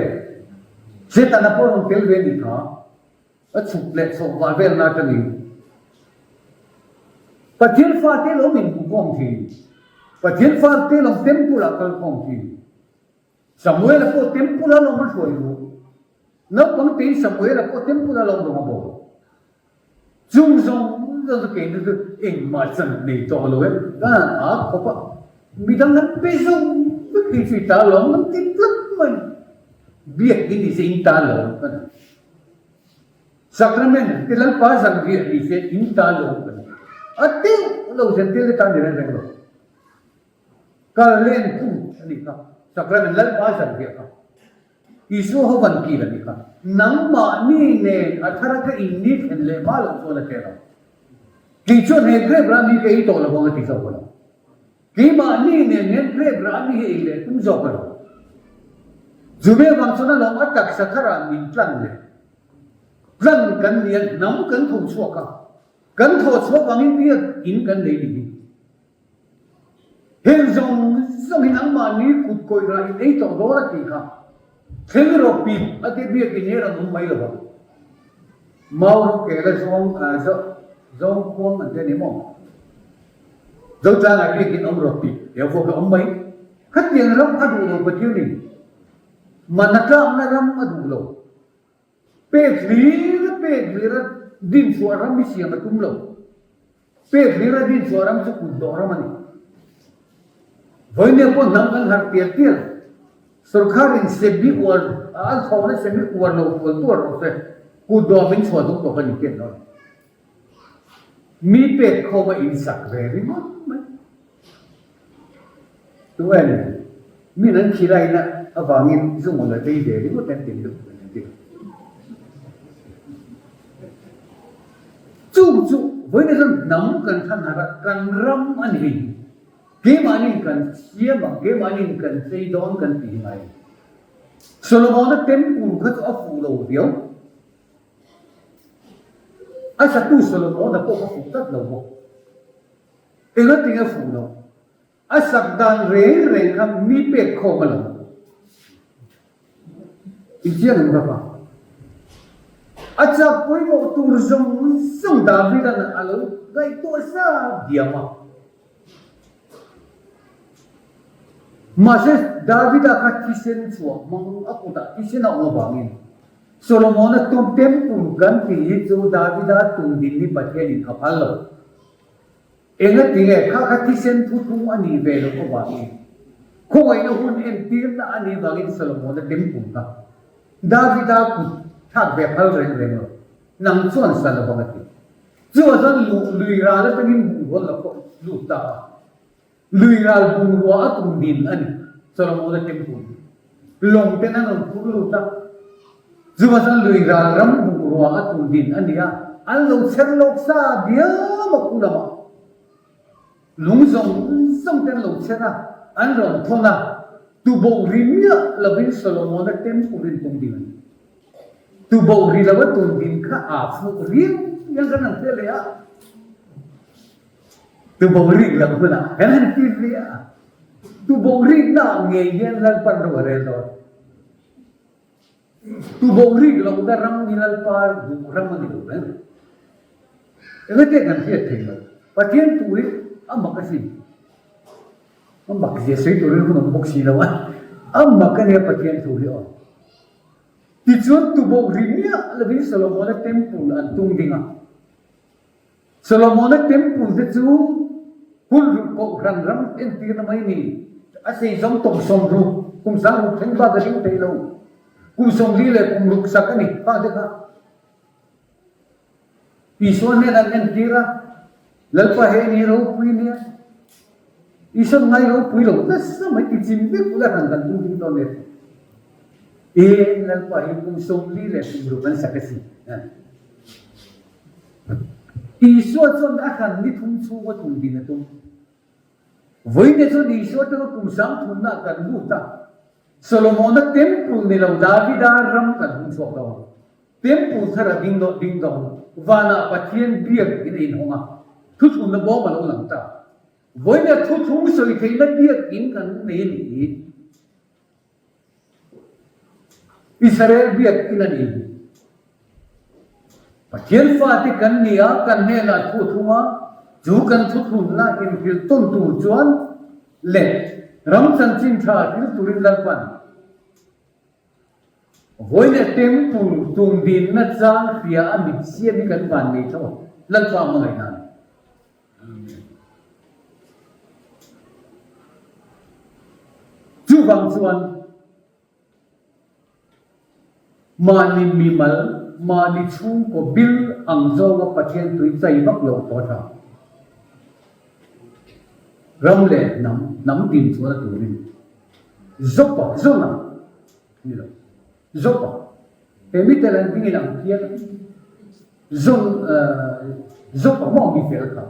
Setana pawh rawn tel ve a nih kha. A chhuk leh chhoh vah velna atangin Pathian fate lo min hmu khawm thin. Pathian fate lo temple ah kal khawm thin. Samuel-a pawh temple ah lawm a hruai duh. Naupang tein Samuel-a pawh temple ah lawm rawng a bawl. Chung zawng zawng chu keini chu engmah chan nei tawh lo e. Kan han âk khawp a, midang han pe zawng vek hi chu i ta lawm kan ti tlat mai. Biakin ni se in ta lawm kan ti. Sacrament te Lalpa zanriah ni se in ta lo kan ti. A deuh lo zen tel te tan ni reng reng lo. Kal len phut a nih kha. Sacrament Lalpa zanriah kha. Isua ho van kil a nih kha. Nangmahni nen a thar a ka in ni thlen leh hma loh chuan a che lo. Kei chuan he grape rah mi ka ei tawh lo vang a ti zawk a lo. Keimahni nen hian grape rah mi hi ei leh tum zawk a lo. Chumi avang chuan a lawm a taksa tharah min tlan leh. Tlan kan ni a, hnam kan tho chhuak a, kan thawh chhuah vangin biak in kan nei ni hi. Heng zawng zawng hi nangmahni kut kawih rah in ei tawh dawn a tih kha. Thleng rawh pip a tia biak in hi a rawn awm mai lo vang. Mau ro kela zawng zawng khuang an ti a ni maw? Zotlangah biak in awm rawh pip he vuak hi a awm mai. Khatiang ram a duh lo Pathianin man a tlakna ram a duh lo. Pek hlir a pek hlir a dinchhuah ram hi siam a tum lo. Pek hlir a dinchhuah ram chu kut dawh ram a ni. Vawinia pawh hnam kan harh tial tial. Sorkharin sem hi uar an chhawhna sem hi uar lo tual tual rawh se. Kut dawh min chhuah duh tawh ka ni tiat lo. Mi pek khawm a insak ve ringawt mai. Tu en min an khilaina avangin zungawn a tei ve ringawt an ti deuh an ti. Chung chu vawiin chuan hnam kan thlan harh a, kan ram a ni hei hi. Keimahniin kan siam ang, keimahniin kan chei dawn kan ti hi ngai a ni. Solomona temple kha chu a fuh lo viau. A satu Solomona pawh kha fuh tlat lo bawk. Engatinge a fuh loh? A sak dan reng reng kha mi pek khawm a lo. Inchiang em kapa? A chak pawimawh tur zawng zawng Davida'n a lo ngaihtuah sa diam a. Mahse, Davida kha thisen chhuah hmang a kutah thisen a awm avangin Solomona tum temple kan tih hi chu Davida tum din hi Pathianin a phal lo. Engatinge kha kha thisen thuthlung a nih ve loh avangin khawngaihna hun entirna a nih vangin Solomona temple kha Davida kut thlak ve phal reng reng lo. Nang chuan sa lovang a ti. Chuvah chuan luh lui ral atangin bungrua la pawh lut ta a. Lui ral bungrua a tum din a ni, Solomona temple hi. Lawng ten an rawn phur lut a. Chuvah chuan lui ral ram bungrua a tum din a ni a, an lo chher lawk sa diam a khu lamah. Lung zawng zawng te an lo chher a, an rawn thawn a, tuboh ri miah lovin Solomona temple in tum ding a ni. Tuboh ri lo a tun din kha aa fuh riau riau kan han hria leh a. Tuboh rik loh hunah kan han ti leh a. Tuboh rikna ah ngei hian Lalpan ro a rel dawn. Tuboh rik lohna ram hi Lalpa duh ram a ni lo reng. Engate kan hriat thei lo. Pathian tu hi a mak asin. A mak zia sawi turin hun awm bawk si lo a. A mak a nia Pathian thu hi aw. Tichuan tuboh ri miah lovin Solomona temple an tung ding a. Solomona temple te chu hun ruk kohhran ram entirna mai ni. A sei zawng tawm 60, kum 60 thleng bak a ding thei lo. Kum 40 leh kum ruk sak a ni pa te kha. Isua hnen an entir a, Lalpa he ni ropui nia. Isua ngai ropui lo nasa mai ti chim vek ula hran kan tum ding dawn e. E Lalpa hi kum 40 leh kum ruk an sak a si. Isua chuan a hran ni thum chhung a tum din a tum. Vawiin chuan Isua atanga kum sang thumna kan lut a, Solomona temple ni lo Davida ram kan hung chhuak dawn. Temple thar a ding dawh ding dawn. Vanah Pathian biak in a inhawng a, thuthlunna bawm a lo lang ta. Vawiin thuthlung sawi theihna biak in kan nei a nih hi. Israel biak in a ni. Pathian fate kan ni a, kan hnenah thu a thlung a, chu kan thuthlunna inhrilh tawn tur chuan leh ram chanchin tha hrilh turin Lalpan vawi leh temple tum dinna chang hria a mit siam hi kan van nei tho a, Lalpa hmangaihna a ni. Chuvang chuan mahni mimal, mahni chhungkaw bil ang zawnga Pathian tui chai vak lo pawh a tha. Ram leh hnam, hnam din chuan a turin Zopa, Zona ni lo, Zopa, he mite lan hmingin ang phian a. Zon, Zopa maw mi fel kha?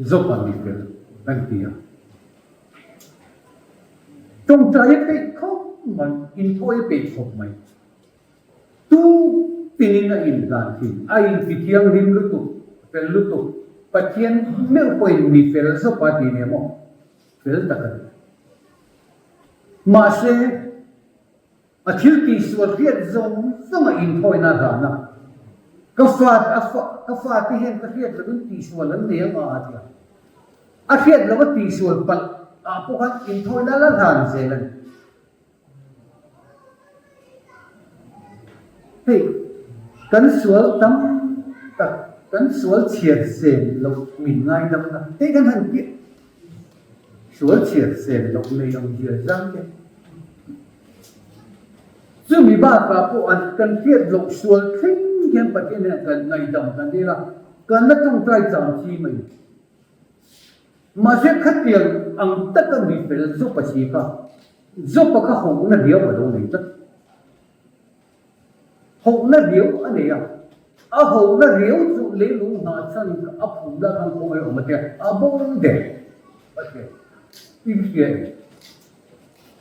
Zopa mi fel kan ti a. Tawngtai a peih khawp mai, inthawi a peih khawp mai. Tu tinin a inhlan thin, a intithianghlim lutuk, fel lutuk. Pathian meuh pawhin mi fel Zopa ti nia maw? Fel tak a ni. Mahse, A thil tihsual hriat zawng zawng a inthawina dan a, Ka fa a fa ka fate hian ka hriat lovin tihsual an nei ang a, a ti a. A hriat lova tihsual palh ah pawh khan inthawina la hlan zel a ni. Hei, kan sual tam tak, kan sual chhiar zen loh min ngaidam na, hei kan han piah sual chhiar zen loh nei ang zia zang te. Chumi bakah pawh an kan hriat loh sual thleng hian Pathian hian kan ngaidam kan dil a, kan la tawngtai cham chi mai. Mahse khatiang ang taka mi fel Jopa si kha, Jopa kha hohna riau a lo nei tlat. Hohna riau a nei a, a hohna riau chu leilung nghah chhan a phum lah khan khawngaih awm a tia, a bo der a tia, i hria em?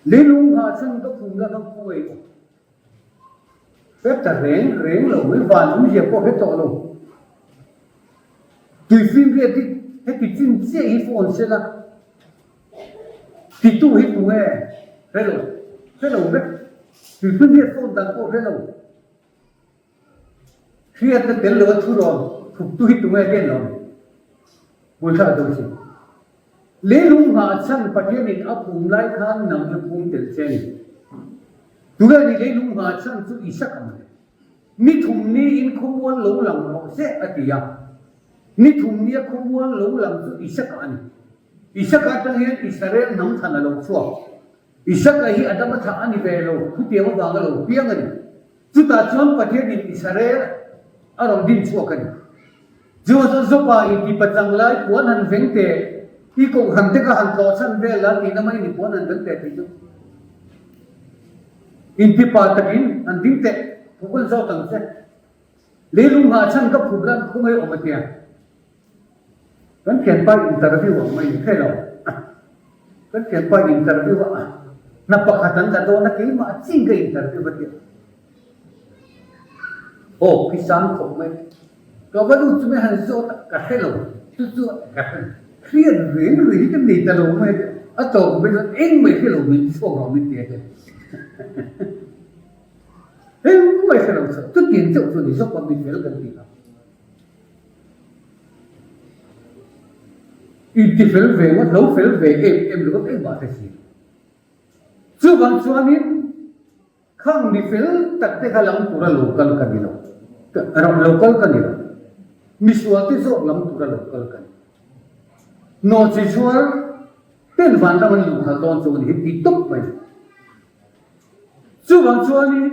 Leilung nghah chhan ka phum lah khan khawngaih awm. Hre ta reng reng lo mai, van awmzia pawh hre tawh lo. Tuifinriat hi heti chin chiah hi phone sela titu hi tunge hre lo, hre lo vek. Tuifinriat phone dan pawh hre lo. Hriatna tel lo a thu rawn thuptu hi tunge hian lo hmunthlak dawn si. Leilung nghah chhan Pathianin a phum lai khan nang hi phum tel che a ni. Tunge ni leilung nghah chhan chu Isaka mawle. Ni thum niin khawmual lo lang rawh se a ti a. Ni thum nia khawmual lo lang chu Isaka a ni. Isaka atang hian Israel hnam thlan a lo chhuak. Isaka hi Adama thlah a ni ve lo, thutiang avanga lo piang a ni. Chutah chuan Pathianin Israel a rawn din chhuak a ni. Chu chuan Jopa in ti pachang lai puan han veng teh, i kohhran te kha han tlawh chhan vel la tihna mai ni puan han veng teh tih chu. Intipa takin han ding teh, phukul zawk ang che. Leilung nghah chhan ka phup lan khawngei awm a tia. Kan thianpa interview ang mai ni hre lo. Kan thianpa interview a hna pakhat an la dawn a keimah chin ka interview a tia. Aw khi sang khawp mai. Ka va lut chu mai han zawt a ka hre lo. Chu chu ka hre lo. Hriat reng reng hi ka nei ta lo mai a tia. A tawp mai chuan eng mai hre lo min chhuak rawh min ti a tia. Eng mai hre lo chu chutiang chauh chu ni zawk a mi fel kan ti a. Inti fel ve ngawt, lo fel ve em em ringawt engmah hre si lo. Chuvang chuanin khang mi fel tak te kha lam tura lo kal ka ni lo, ram lo kal ka ni lo, misual te zawk lam tura lo kal ka ni. Nawhchi zuar ten vanram an luhkhalh dawn chu a ni hi ti tawp mai. Chuvang chuanin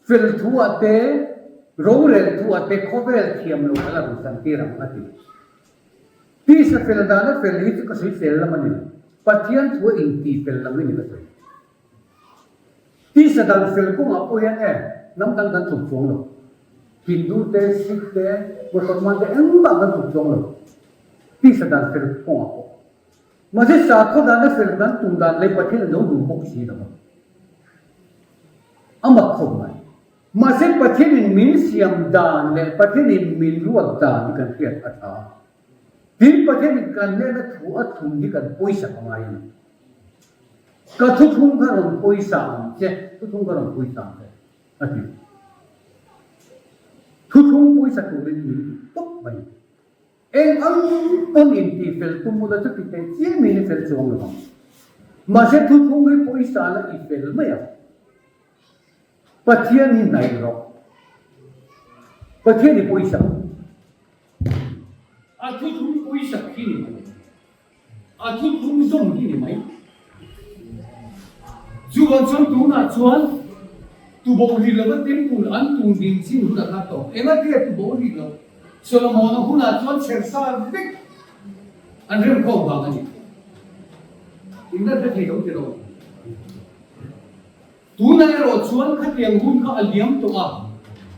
Fel thu ah te, rorel thu ah te khawvel thiam lo a la rawn chan tir ang a ti. Tisa fel dana fel hi chu ka sawi fel lam a ni lo. Pathian thu a inti fel lam hi ni ka sawi. Tisa dan fel kawngah pawh hian e hnam dang kan tluk chuang lo. Hindu te, Sikh te, Mosolman te engmah kan tluk chuang lo. Tisa dan fel kawngah pawh. Mahse sakhaw dana fel kan tum dan leh Pathian a lo duh bawk si lo a. A mak khawp mai. Mahse Pathianin min siam dan leh Pathianin min ruat dan hi kan hriat a tha. Tin, Pathianin kan hnena thu a thlum hi kan pawisa a ngai a ni. Ka thuthlung kha rawn pawisa ang che, thuthlung kha rawn pawisa ang che, a ti. Thuthlung pawisa turin min ti tawp mai. Eng ang pawn intih fel tum ula chu ti teh chiam in i fel chuang lo ang. Mahse thuthlung hi pawisa la i fel mai ang. Pathian hi hnaih rawh. Pathian i pawisa. A thuthlung pawisa khi ni mai. A thuthlung zawng hi ni mai. Chuvang chuan tunah chuan tuboh rih lova temple an tun ding chin hunah khan tawp. Engatia tuboh rih lo? Solomon-a hunah chuan chhersa vek an remkhawm vang a ni. Inla hre thei lo ti lo. Tunah erawh chuan khatiang hun kha a liam tawh a,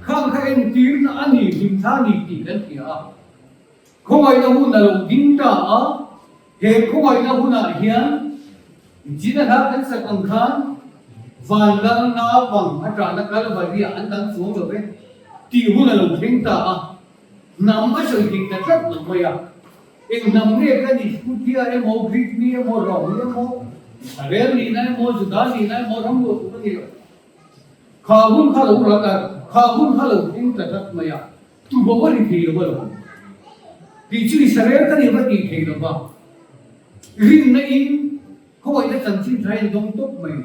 khang kha entirna a ni, hlimthla a ni tih kan hria a. Khawngaihna hun a lo ding ta a, he khawngaihna hunah hian Jina hla kan sak ang khan van lalna bang a ṭahna Kalvari-ah an dang chuang lo ve tih hun a lo thleng ta a, hnam a sawi dik ta tlat lo mai a. Eng hnam nge ka nih, Scuthia emaw, Greek mi emaw, Rom emaw, Israel nihna emaw, Juda nihna emaw, ram luah tur a ni lo. Kha hun kha lo ral a, kha hun kha lo thleng ta tlat mai a. Tu bo a ri thei lo a lo. Tih chu Israel ka nih va tih thei lo va. Rinna in khawngaihna chanchin tha in dawng tawp mai.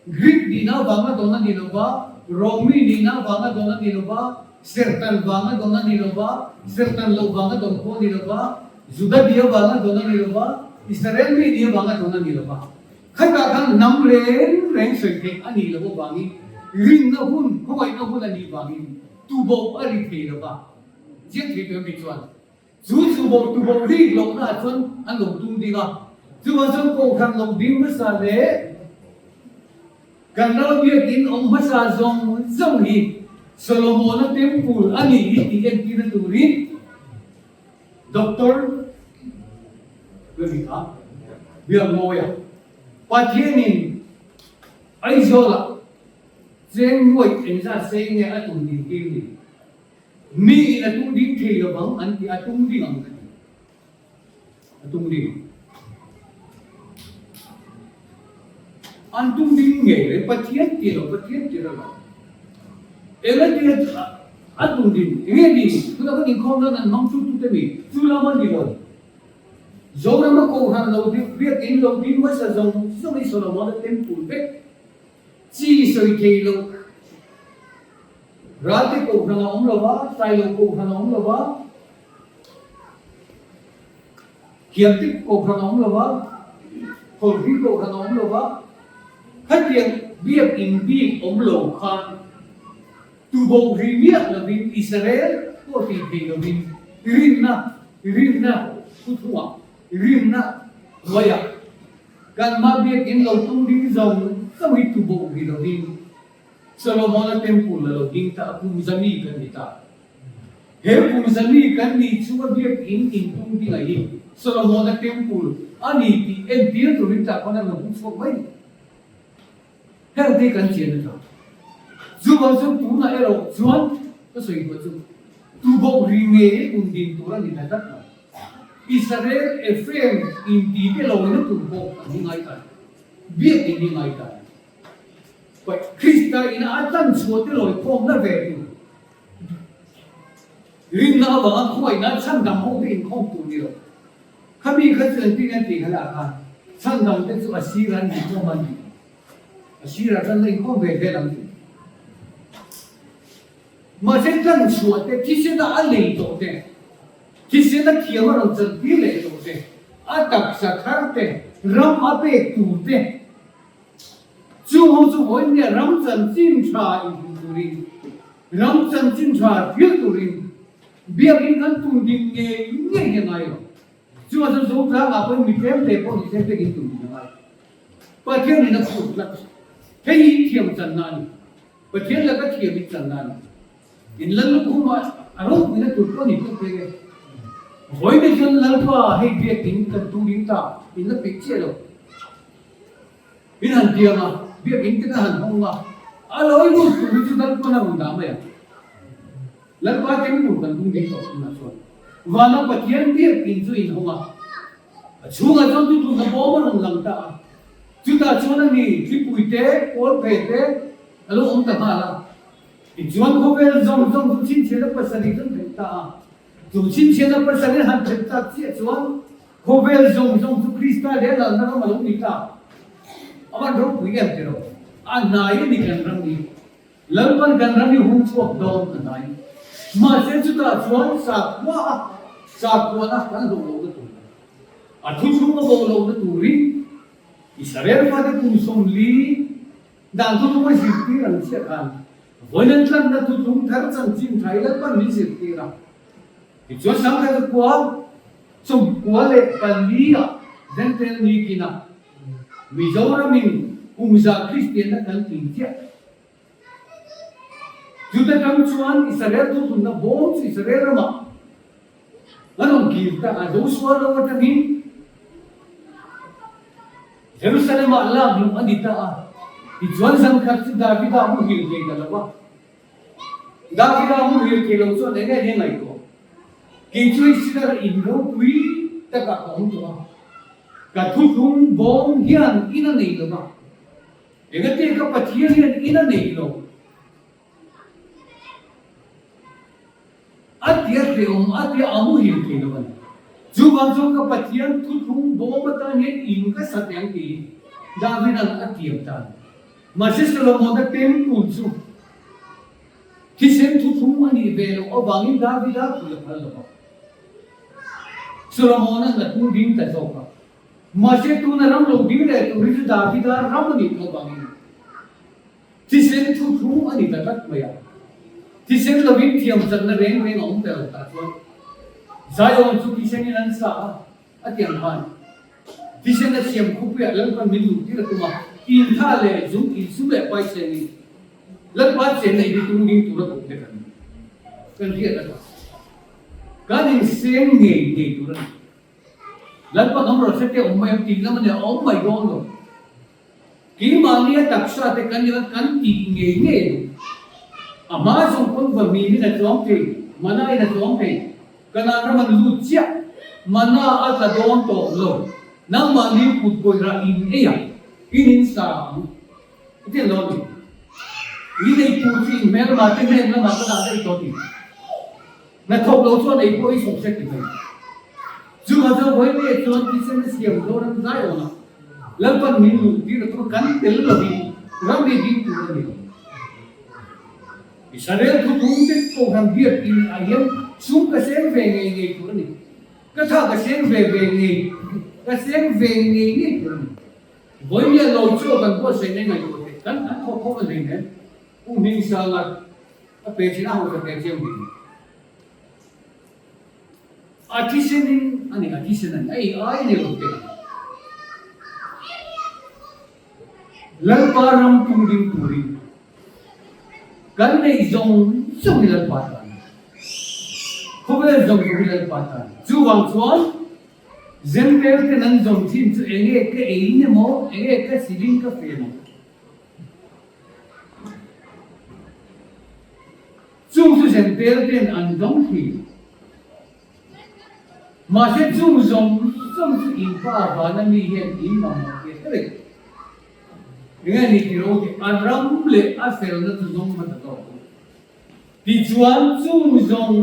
Greek nihna avanga dawn a ni lo va, Romi nihna avanga dawn a ni lo va, Serhtan vanga dawn a ni lo va, Serhtan loh vanga dawn pawh a ni lo va, Juda ni avanga dawn a ni lo va, Israel mi ni avanga dawn a ni lo va. Khatah khan hnam reng reng sawi theih a nih loh avangin rinna hun, khawngaihna hun a nih vangin tuboh a ri thei lo va. Chiang thei tur mi chuan chu tuboh tuboh rik lohnaah chuan an lo tum ding a. Chuvang chuan Kohhran lo ding hmasa leh kan ram biakin awm hmasa zawng zawng hi Solomona Temple a nih hi tih entirna turin Doctor Lalika Biakmawia Pathianin Aizawlah cheng nuaih engzat sei nge a tum ding tir ni? Miin a tum ding thei lo vang an ti, a tum ding ang ka ti. A tum ding ang. An tum ding ngei reng, Pathian ti lo, Pathian ti lo. Engati a a tum ding, enge ni? Tunah kan inkhawm nan an hmang chu tute mi? Chu lam a ni lo. Zorama Kohhran lo ding, biakinn lo ding hmasa zawng zawng hi Solomona temple vek chi sawi thei lo. Ralte Kohhran a awm lo va, Sailo Kohhran a awm lo va, Kiamte Kohhran a awm lo va, Khawlhri Kohhran a awm lo va, khatiang biakinn bik awm lo khan tuboh ri miah lovin Israel pawh tih thei lovin rinna, rinna thuthungah, rinna hnuaiah kanmah biakinn lo tum ding zawng zawng hi tuboh ri lovin Solomona Temple a lo ding ta a, kum zami kan ni ta. He kum zami kan nih chu a biakinn in tum ding a hi Solomona Temple a ni tih entir turin tah khawn a lo hmu chhuak mai. Heng te kan chian a tha. Chuvang chuan tunah erawh chuan ka sawi duah chu tuboh ri ngei kum din tur a ni ta tlat mai. Israel, Ephraim inti te lawina tur pawh an hi ngai ta. Biakinn hi ngai ta. Krista ina a tan chhuah te lawi khawmna ve tur rinna avanga khuaina chhandam ho te inkhawm tur ni lo. Khami kha chu engtin an tih kha lah khan chhandam te chu a sir an inkhawm an ti. A sirah chuan la inkhawm ve zel ang chu. Mahse tan chhuah te thisena a lei tawh te, thisena thiam a rawn chantir leh tawh te, a taksa thar te, ram a pek tur te, Chu ho chu vawiin ram chanchin tha inhmuh turin, ram chanchin tha thlir turin biakin kan tum ding ngei ngei hi a ngai lo. Chuvang chuan Zotlangah pawhin mi tlemte pawh ni se biakin tum ding a ngai. Pathian in a phut tlat. Hei hi thiam channa a ni. Pathian laka thiam in channa a ni. In lal lukhum a a ropuina tur pawh ni tawk phei e. Vawiin chuan Lalpa hei biakin kan tum ding ta, in la peih chiah lo. In han tiang a, biakinn te ka han hawng a, a lawi lut tur hi chu Lalpa'n a rawn dah mai ang. Lalpa temple kan tum ding tawh tunah chuan vana Pathian biakinn chu in hawng a, a chhungah chuan tuthunna bawm a rawn lang ta a, chutah chuan a ni thlipui te, kawlphe te a lo awm ta nghal a, tichuan khawvel zawng zawng chu chhinchhiahna pasarih chuan phelh ta a, chu chhinchhiahna pasarih han phelh tak chiah chuan Khawvel zawng zawng chu Krista leh lalna ram a lo ni ta. A van ropui em tiraw? A hnai a ni kan ram hi. Lalpan kan ram hi hung chhuak dawn a hnai. Mahse chutah chuan sakhua a sakhuana kan hlawh lohna tur a thuthlung a bo lohna turin Israel fate kum 40 dan thuthlung a zirtir ang chiah khan vawiin an tlanna thuthlung thar chanchin tha hi Lalpan min zirtir a. Tichuan Sangkhat khua 94 ah Zentail ni kinah Mizoramin kum za Kristianna kan tling chiah. Chuta tang chuan Israel thuthlunna bawm chu Israel ramah an rawn kir ta a, Joshua lo atangin Jerusalem-ah lak luh a ni ta a. Tichuan zan khat chu Davida muhil thei ta lo va. Davida muhil thei lo chuan eng nge ni ngaihtuah? Kei chu hei sinar in ropui takah ka awm tawh a, ka thuthlung bawm hian in a nei lo va, engati ka Pathian hian in a nei lo? A tia hrehawm, a tia a muhil thei lo a ni. Chuvang chuan ka Pathian thuthlung bawm atan hian in ka sa teh ang tiin Davida'n a tiam ta a ni. Mahse Solomona temple chu thisen thuthlung a nih ve loh avangin Davida pui a phal lo va. Solomona'n a tung ding ta zawk a. Mahse tuna ram lo ding leh tur hi chu Davida ram a nih tawh avangin thisen thuthlung a ni ta tlat mai a. Thisen lovin thiamchanna reng reng a awm ta lo tah chuan Zion chu thisenin an sa a, a ti ang khan thisen a siam khawpuiah Lalpan min luh tir a tum a, intha leh zung insum leh paisengin Lalpa chenna i tung ding tura kum te kan kan hriat a ta. Kan inseng ngei ngei tur a ni. Lalpa kan rawn hre te awm mai ang tih lam a nia, a awm mai dawn lo. Keimahnia taksa te kan nia kan tih ngei ngei a duh. A hma zawng pawn va mimin a chuang thei, mana in a chuang thei. Kanan ram an lut chiah, mana a tla dawn tawh lo. Nangmahni kut bawihra in ei ang, in insa ang. Hetiang lo a ni. I nei tur chu in hmelma te hnen lamah ka dah daih tawh tih. Hnathawk lo chuan ei pawh i sawm sek ti mai. Chuvang chuan vawiin chuan thisen a siam dawn an zai awn a, Lalpan min luh tir a tum a, kan tel lovin ram hi ding tur a ni lo. Israel thuthlung te kohhran biak in ah hian sum ka seng ve ngei ngei tur a ni. Ka tha ka seng ve ve ngei ka seng ve ngei ngei tur a ni. Vawiin lo chaw kan buatsaih na ngaihtuah teh kan an thawk khawm a hleinem. Pu Hmingsanga a pe thin a hausa teh chiang bik. A thisen in a ni, a thisen a ni, a ei ai a ni lo teh. Lalpa ram tung ding turin kan neih zawng zawng hi Lalpa tan a ni. Khawvel zawng zawng hi Lalpa tan a ni. Chuvang chuan Zenvel ten an zawm thin chu enge ka ei in emaw, enge ka sil in ka fen ang. Chung chu zentel ten an zawng thin. Mahse chung zawng zawng chu in pa vana mi hian in mamawh tih a hre reng. Enge ni tih ro tih a ram leh a felna chu zawng hmasa tawk ang. Tichuan chung zawng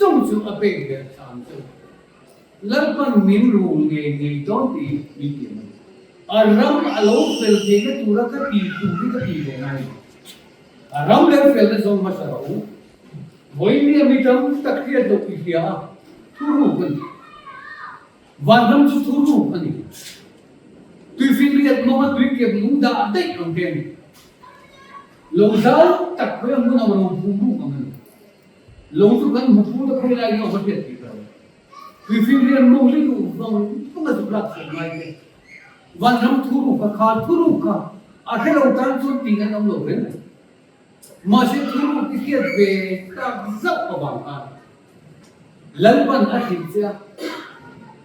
zawng chu a pek ber chhan chu. Lalpan min rul ngei ngei dawn tih min ti a ni. A ram a lo fel theihna tura ka tih tur hi ka tih ve ngai lo. A ram leh felna zawng hmasa rawh u. Vawiin mi tam tak hriat loh i hria a, thuruk a ni. Vanram chu thuruk a ni. Tuifinriat mawnga tuikep lung dah daih ang te a ni. Lo zau tak khawi a hmun ang ro phum ruk ang a ni. Lo chu kan hmu phur ta khawi lai nge awm a hriat theih lo. Tuifinriat mawng li duh vang vang a zuk lak chhuah ngai te. Vanram thuruk a kha thuruk kha a hre lo tan chuan tih an awm lo reng a ni. Mahse thuruk i hriat ve tak zauh avang khan Lalpan a hrilh che a,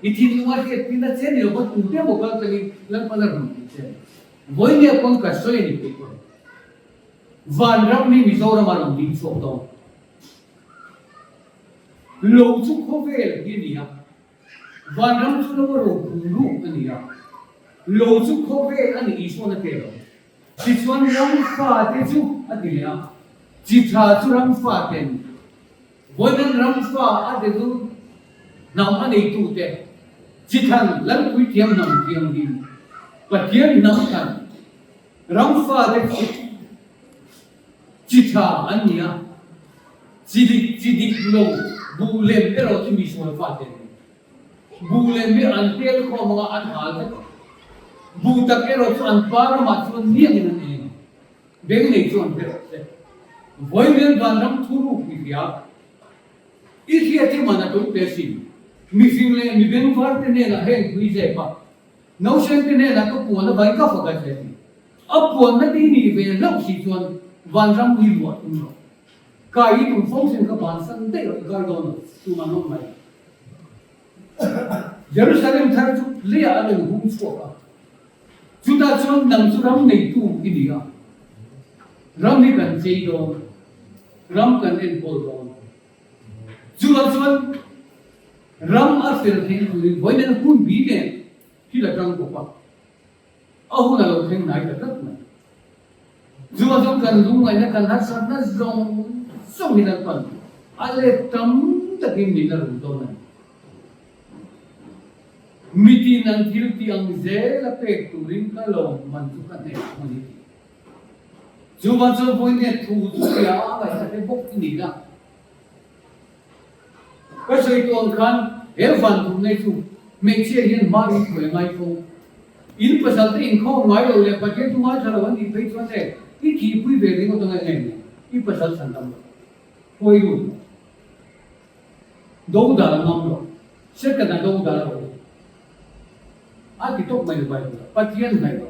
i thinlung a hriat tina che ni lova tute emaw kal tlangin Lalpan a rawn tih che a ni. Vawinia pawn ka sawi a ni tih pawh. Vanram hi Mizoram a rawn ding chhuak dawn. Lo chu khawvel hi a ni a, Vanram chu lo a ropui ruk a ni a, lo chu khawvel a ni Isuan a pe lo. Tichuan ram fate chu a ti leh a, chi tha chu ram fate a ni. Vawiin ram fa a ti chu hnam a neitute, chi than Lalpuithiam hnam thianghlim, Pathian hnam than Ram fate chu chi tha an ni a, chi dik chi dik lo buh lem erawh chu misual fate an ni. Buh lem hi an tel khawm anga an hal vek a, buh tak erawh chu an pa ramah chuan niangin an eng a, beng nei chu an hre rawh se. Vawiin vanram thuruk i hria, i hriat hi man a tum te sin, mifing leh mi bengvar te hnenah heng pui zep a, Nausen te hnenah ka puan avangin ka fak a che ti. A puanna te hi nih ve hlauh si chuan vanram hi luah tum lo. Kai hi tum fo sin ka bansan daih rawh i kai dawn lo tumah an awm mai. Jerusalem thar chu leiah a rawn hung chhuak a, chutah chuan nang chu ram neitu i ni a, ram hi kan chei dawn, ram kan enkawl dawn. Chuvang chuan Ram a fel theihna turin vawiin hun bi nen thil a tang bawk a, a hun a lo thleng hnai ta tlat mai. Chuvang chuan kan lungngaihna kan harsatna zawng zawng hi Lalpan a let tam takin min la rul dawn a ni. Mitin an thil tih ang zel a pek turin ka lawmman chu ka hneh ang a ni tih. Chuvang chuan vawiin thu chu hria a ngaihsak te bawk i ni la. Ka sawi tawh ang khan he van thumna chu hmeichhia hian hma in hruai a ngai fo. In pasal te inkhawm ngai lo leh Pathian chu ngaithla lo an tih phei chuan e i thihpui ve ringawt a ngaih nge i pasal chhan tam lo. Huai lut lo. Dodal a ngam lo. Satan a dodal lo. A ti tawp mai lo Bible ah. Pathian hnaih lo.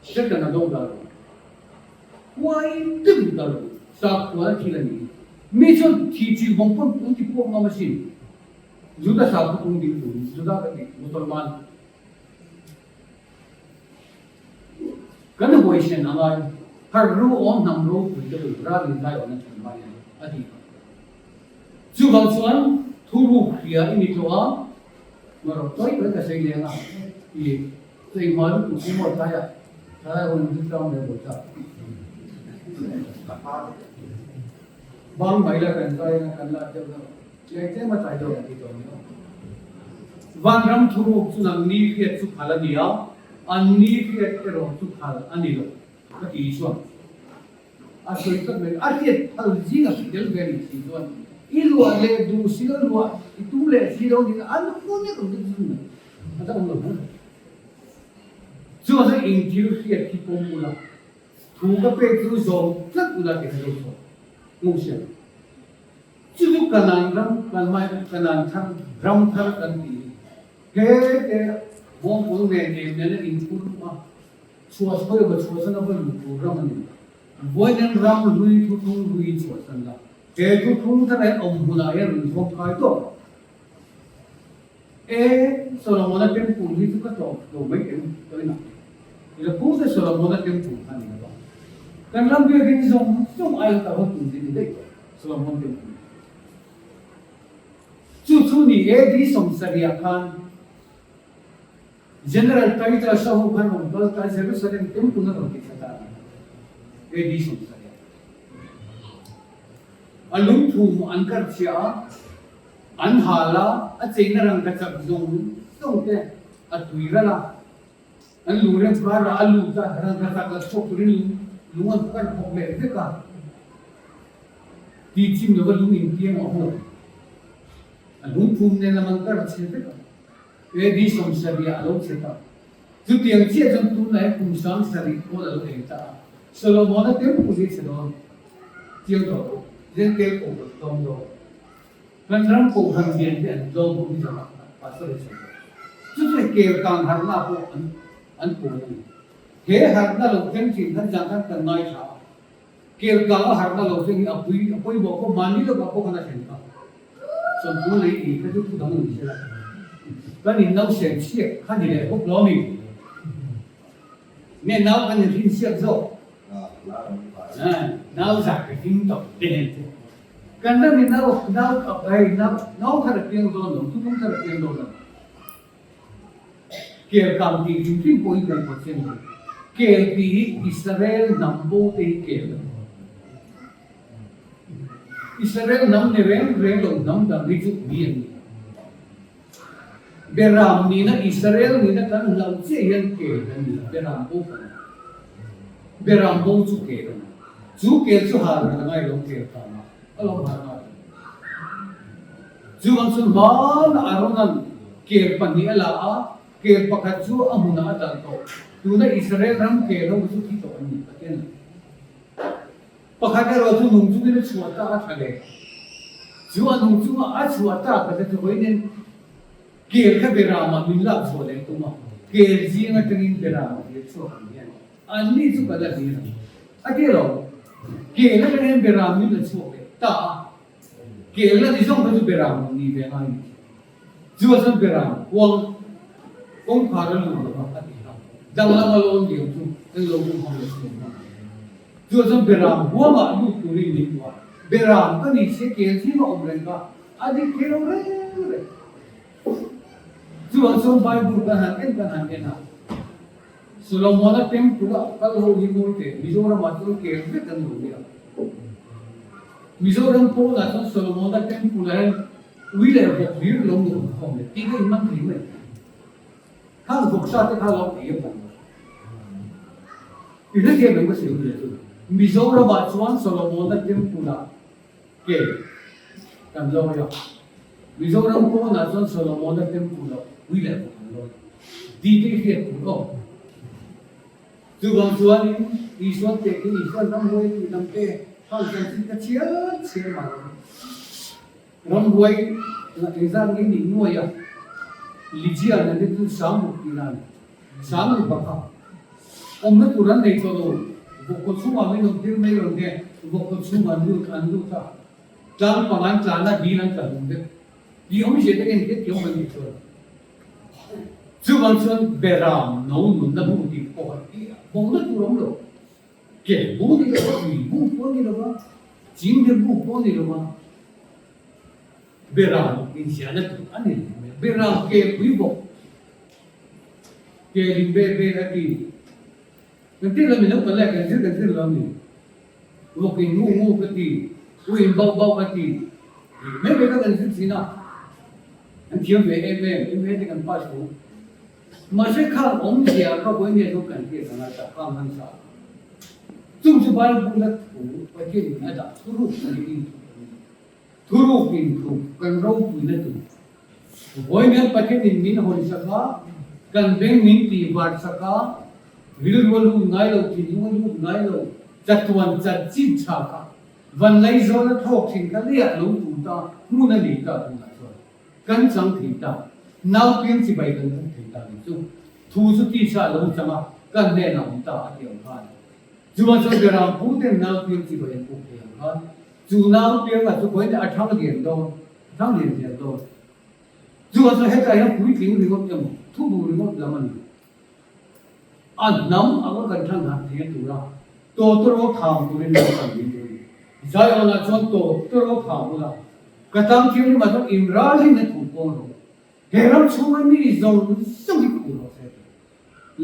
Satan a dodal lo. Huai deuhin kal lo. Sakhual thil a ni. Mi chuan thi chil vawng pawn an ti puak ngam asin. Juda sakhaw tung ding turin Juda kan ti Musalman. Kan huaisen a ngai, harh ru awm hnam ropui te u ral in zai awmna thlen hma hian a ti kha. Chuvang chuan thuruk hria i ni tawh a, marawh tawi tawi ka sei leng a, i chei hma lutuk hi maw tlaiah thalai hun hi tlang leh bawi ta. Bang mai la kan zai na kan la deuh deuh. Lei tlem a tlai deuh ang tih tawh a ni aw. Vanram thuruk chu nang ni hriat chu phal a ni a, an ni hriat erawh chu phal a ni lo ka ti chuan a sawi tlat mai. A hriat phal zinga hri tel ve a nih si chuan i luah leh duh si lo luah i tum leh si lo niin an hun vek ang chu chu mai a dang awm lo mai. Chuan chuan engthil hriat hi pawm ula thu ka pek chu zawm tlat ula ti kha zo chhuak Moses. Chu chu Kanaan ram, Kanaan thar, ram thar kan ti hi. He te bawngkawl nen em nen a inphur a, chhuahsawi emaw chhuahsan a va luh tur ram a ni. Vawiin ram hlui thuthlung hlui chhuahsan la, he thuthlung thar hian awm hmunah hian rawn zawm kai tawp. E, Solomona temple hi chu ka tlawm lo mai em tawina. Ila pu te Solomona temple kha ni lo va. Kan ram biakin zawng zawng ai ka rawn tum zin ni daih tawh Solomon temple. Chu chu ni AD 70 khan General Titus a ho khan rawn kal ta Jerusalem temple a rawn ti thla ta a ni. AD 70. A lungphum an kar chhiah a. An hal a, a cheina rangka chak zawng zawng te a tui ral a, an lungrem karah a lut a, rangka chak la chhuak turin lung an kar phawk leh vek a, tih chim lova lung intiang a haw. A lungphum nen lam an kar chhe vek a, AD 70 ah a lo chhe ta. Chutiang chiah chuan tunlai hian kum 70 kawl a lo eng ta a, Solomon-a temple hi chhe dawn chiang tawh lo, Zentel pawh a tlawm dawn. Kan ram kohhran lian te an tlawm ho hi zan ah pastor hi sawi tawh. Chu chu kel kang harhna pawh an an pawl a ni. He harhna lo thleng thin khan zan khan kan ngaithla a. Kel kang a harhna lo thleng hi a pui a pawimawh pawh mahni lovah pawh khan a thlen kha. Sawmtu lei tih kha chu thu dang ni sela. Kan in nau sem chhiak kha ni leh bawk lo a mi. Nge nau kan in hrin chhiak zawk? Nau zah ka hring tawh te. Kan ram in nau nau hei nau nau thar a piang dawn lo, thuthlung thar a piang dawn lo. Kel kang tih hrim hrim pawh hi ngaihtuah chiang lo. Kel tih hi Israel hnam bo te hi kel a ni. Israel hnam ni reng reng lo hnam dang hi chu mi an ni. Beram nihna Israel nihna kan hlauh chiah hian kel kan ni a, beram bo kan ni. Beram bo chu kel a ni. Chu kel chu har a ngai lo kel khan a, a lo har ngai lo. Chuvang chuan hmanah Aarona'n kel pahnih a la a, kel pakhat chu a hmunah a dal tawh. Tuna Israel ram kel ho chu thi tawh an ni, Pathian a ti. Pakhat erawh chu nung chungin a chhuah ta a tha leh. Chu a nung chunga a chhuah tak kha chu vawiin kel kha Beramah min lak chhuah leh tum a, kel zing atangin Beramah hlir chhuak ang hian anni chu ka la hlir ang. A ti lo, kel atangin Beram min la chhuak leh ta a, kel la ni zawng kha chu Beram ni ve ngai ni. Chu a chuan Beram kuang kawngkhar a lut lo va a ti a, danglam a lawn liam chu kan lo hmu hmang leh thin a. Chu a chuan Beram huangah lut turin min duh a, Beram ka ni se kel zing a awm reng kha a dik thei lo reng reng. Chu a chuan Bible kan han en kan han en a, Solomona temple a kal ho hi mawi teh Mizoramah chuan kel vek an lo nia. Mizoram pawnah chuan Solomona temple ah hian. Ui leh vawk hlir lo nuam khawm leh tih ka inman thei mai. Khang vawksa te kha lo ei a phal lo. I hrethiam em ka sawi hun leh chu. Mizoramah chuan Solomona Temple ah ke kan lawi a. Mizoram pawnah chuan Solomona Temple ah ui leh vawk an lawi. Tih te i hriat tur aw. Chuvang chuanin Isuan teh khi Isuan ramhuai tih lam te khang chanchin ka chiar chiar mah lo. Ramhuai engzat nge nih nuai a, Lijian an chu Sangruk tihna a ni. Sangruk a kha awmna tur an nei tawh lo, vawkkaw chhungah min awm tir mai lo nge vawkkaw chhungah an lut an lut a, tlang pang an tlan a, dil an tla hlum vek. Tih awmzia te ngen hriat thiam mai ni chuan. Chuvang chuan Beram no nunna bu tih pawh hi bawhna tur awm lo. Ke bu ni lo va, ui bu pawh ni lo va, chingte bu pawh ni lo va, Beram inziahna tur a ni leh mai. Beram ke pui bawk, ke lim ve ve a ti. Kan tir lo mi lo kal leh kan zir kan zir lo ni. Vawk in ngu ngu ka ti, ui in bauh bauh ka ti. Mai mai kha kan zir thin a. An thiam ve em em, em em te kan pass tho. Mahse khang awmzia kha vawi nge zawk kan hriat ang a tah khang han sa. Chung chu Bible a thu Pathian in a dah thuruk a ni in thup a ni. Thuruk in thup kan ropuina tur. Vawi nge Pathian in min hawn sak a, kan beng min tih var sak a, rilru a lut ngai lo, thinlung a lut ngai lo, chatuan chanchin tha kha Van Laizawn a thawk thin kha leiah lo tur ta hmun a nei ta tunah chuan kan chang thei ta, nau piang chibai kan buk thei ta nih chu thu chu tisa a lo chang a, kan hnenah awm ta a ti ang khan. Chuvang chuan Beram pu ten nau piang chibai an buk thei ang khan chu nau pianga chu khawiin a thang lian dawn, a thang lian zel dawn. Chuvang chuan hetah hian puitling ringawt emaw thubu ringawt lam a ni. A hnam anga kan than harh thei a tur a, tawtawraw thang turin ram kan din tur a ni. Zion-ah chuan tawtawraw thang ula, ka tang thianghlimah chuan inralhin a thu pawng rawh. He ram chhunga mi zawng zawng hi khuh rawh se ti.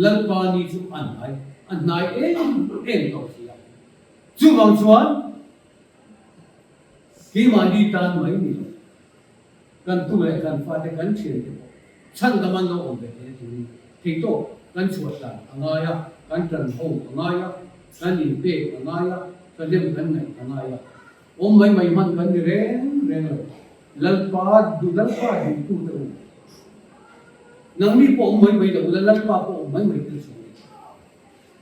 Lalpa ni chu a hnai, a hnai em em tawh si a. Chuvang chuan keimahni tan mai ni lo. Kan tu leh kan fate kan thiante pawh chhandam an lo awm ve thei a turin theihtawp kan chhuah tlan a ngai a, kan tan ho a ngai a, kan inpek a ngai a, thahnem kan ngaih a ngai a. Awm mai mai hman kan ni reng reng lo. Lalpa duh Lalpa duhtute u. Nangni pawh awm mai mai lo ula Lalpa pawh awm mai mai tel suh ni.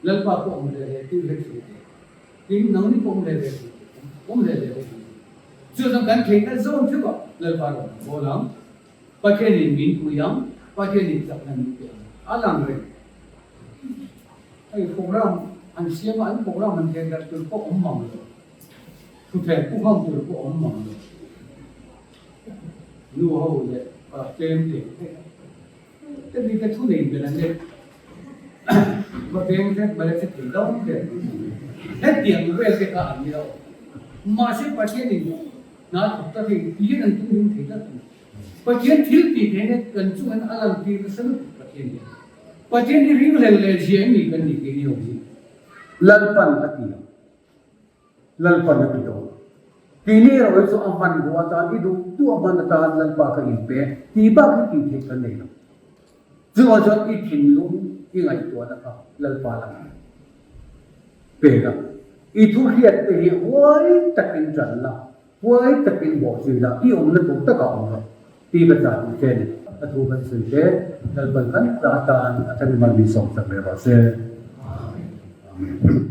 Lalpa pawh awm hle hle tir hlek suh teh. Tin, nangni pawh awm hle hle suh teh. Awm hle hle bawk ang. Chu chuan kan theihna zawn theuh ah Lalpa rawn kan bawl ang. Pathianin min pui ang, Pathianin chakna min pe ang. A lang reng. Hei program an siam a, an program an thlen darh tur pawh awm mang lo. Thutthleng pu hmang tur pawh awm mang lo. Nu ho leh pa tlem te. Te mi te thu nei ber an ni. Va beng vek mai la che thei dam ber. Hetiang vel te kha an ni lo. Mahse Pathianin hna thawk ta thei ti hian an tum hlim thei tlat a ni. Pathian thil tih theih na kan chungin a lantir nasa lutuk Pathian hian. Pathian hi ringhlel leh zia em ni kan nih keini ho hi? Lalpan a ti ang. Lalpan a ti dawn. Tih ni erawh hi chu a hmanrua atan i duh duh a hman atan Lalpa ka inpe tih bak hi tih theih kan nei lo. Chuvang chuan i thinlung i ngaihtuahna kha Lalpa lamah pek a, i thu hriat te hi huai takin ṭan la, huai takin bawhzui la, i awmna tur takah awm rawh tih ka chah duh che a ni. A thu kan sawi te Lalpan kan tla atan a thamin mal min sawm chak leh rawh se. Amen.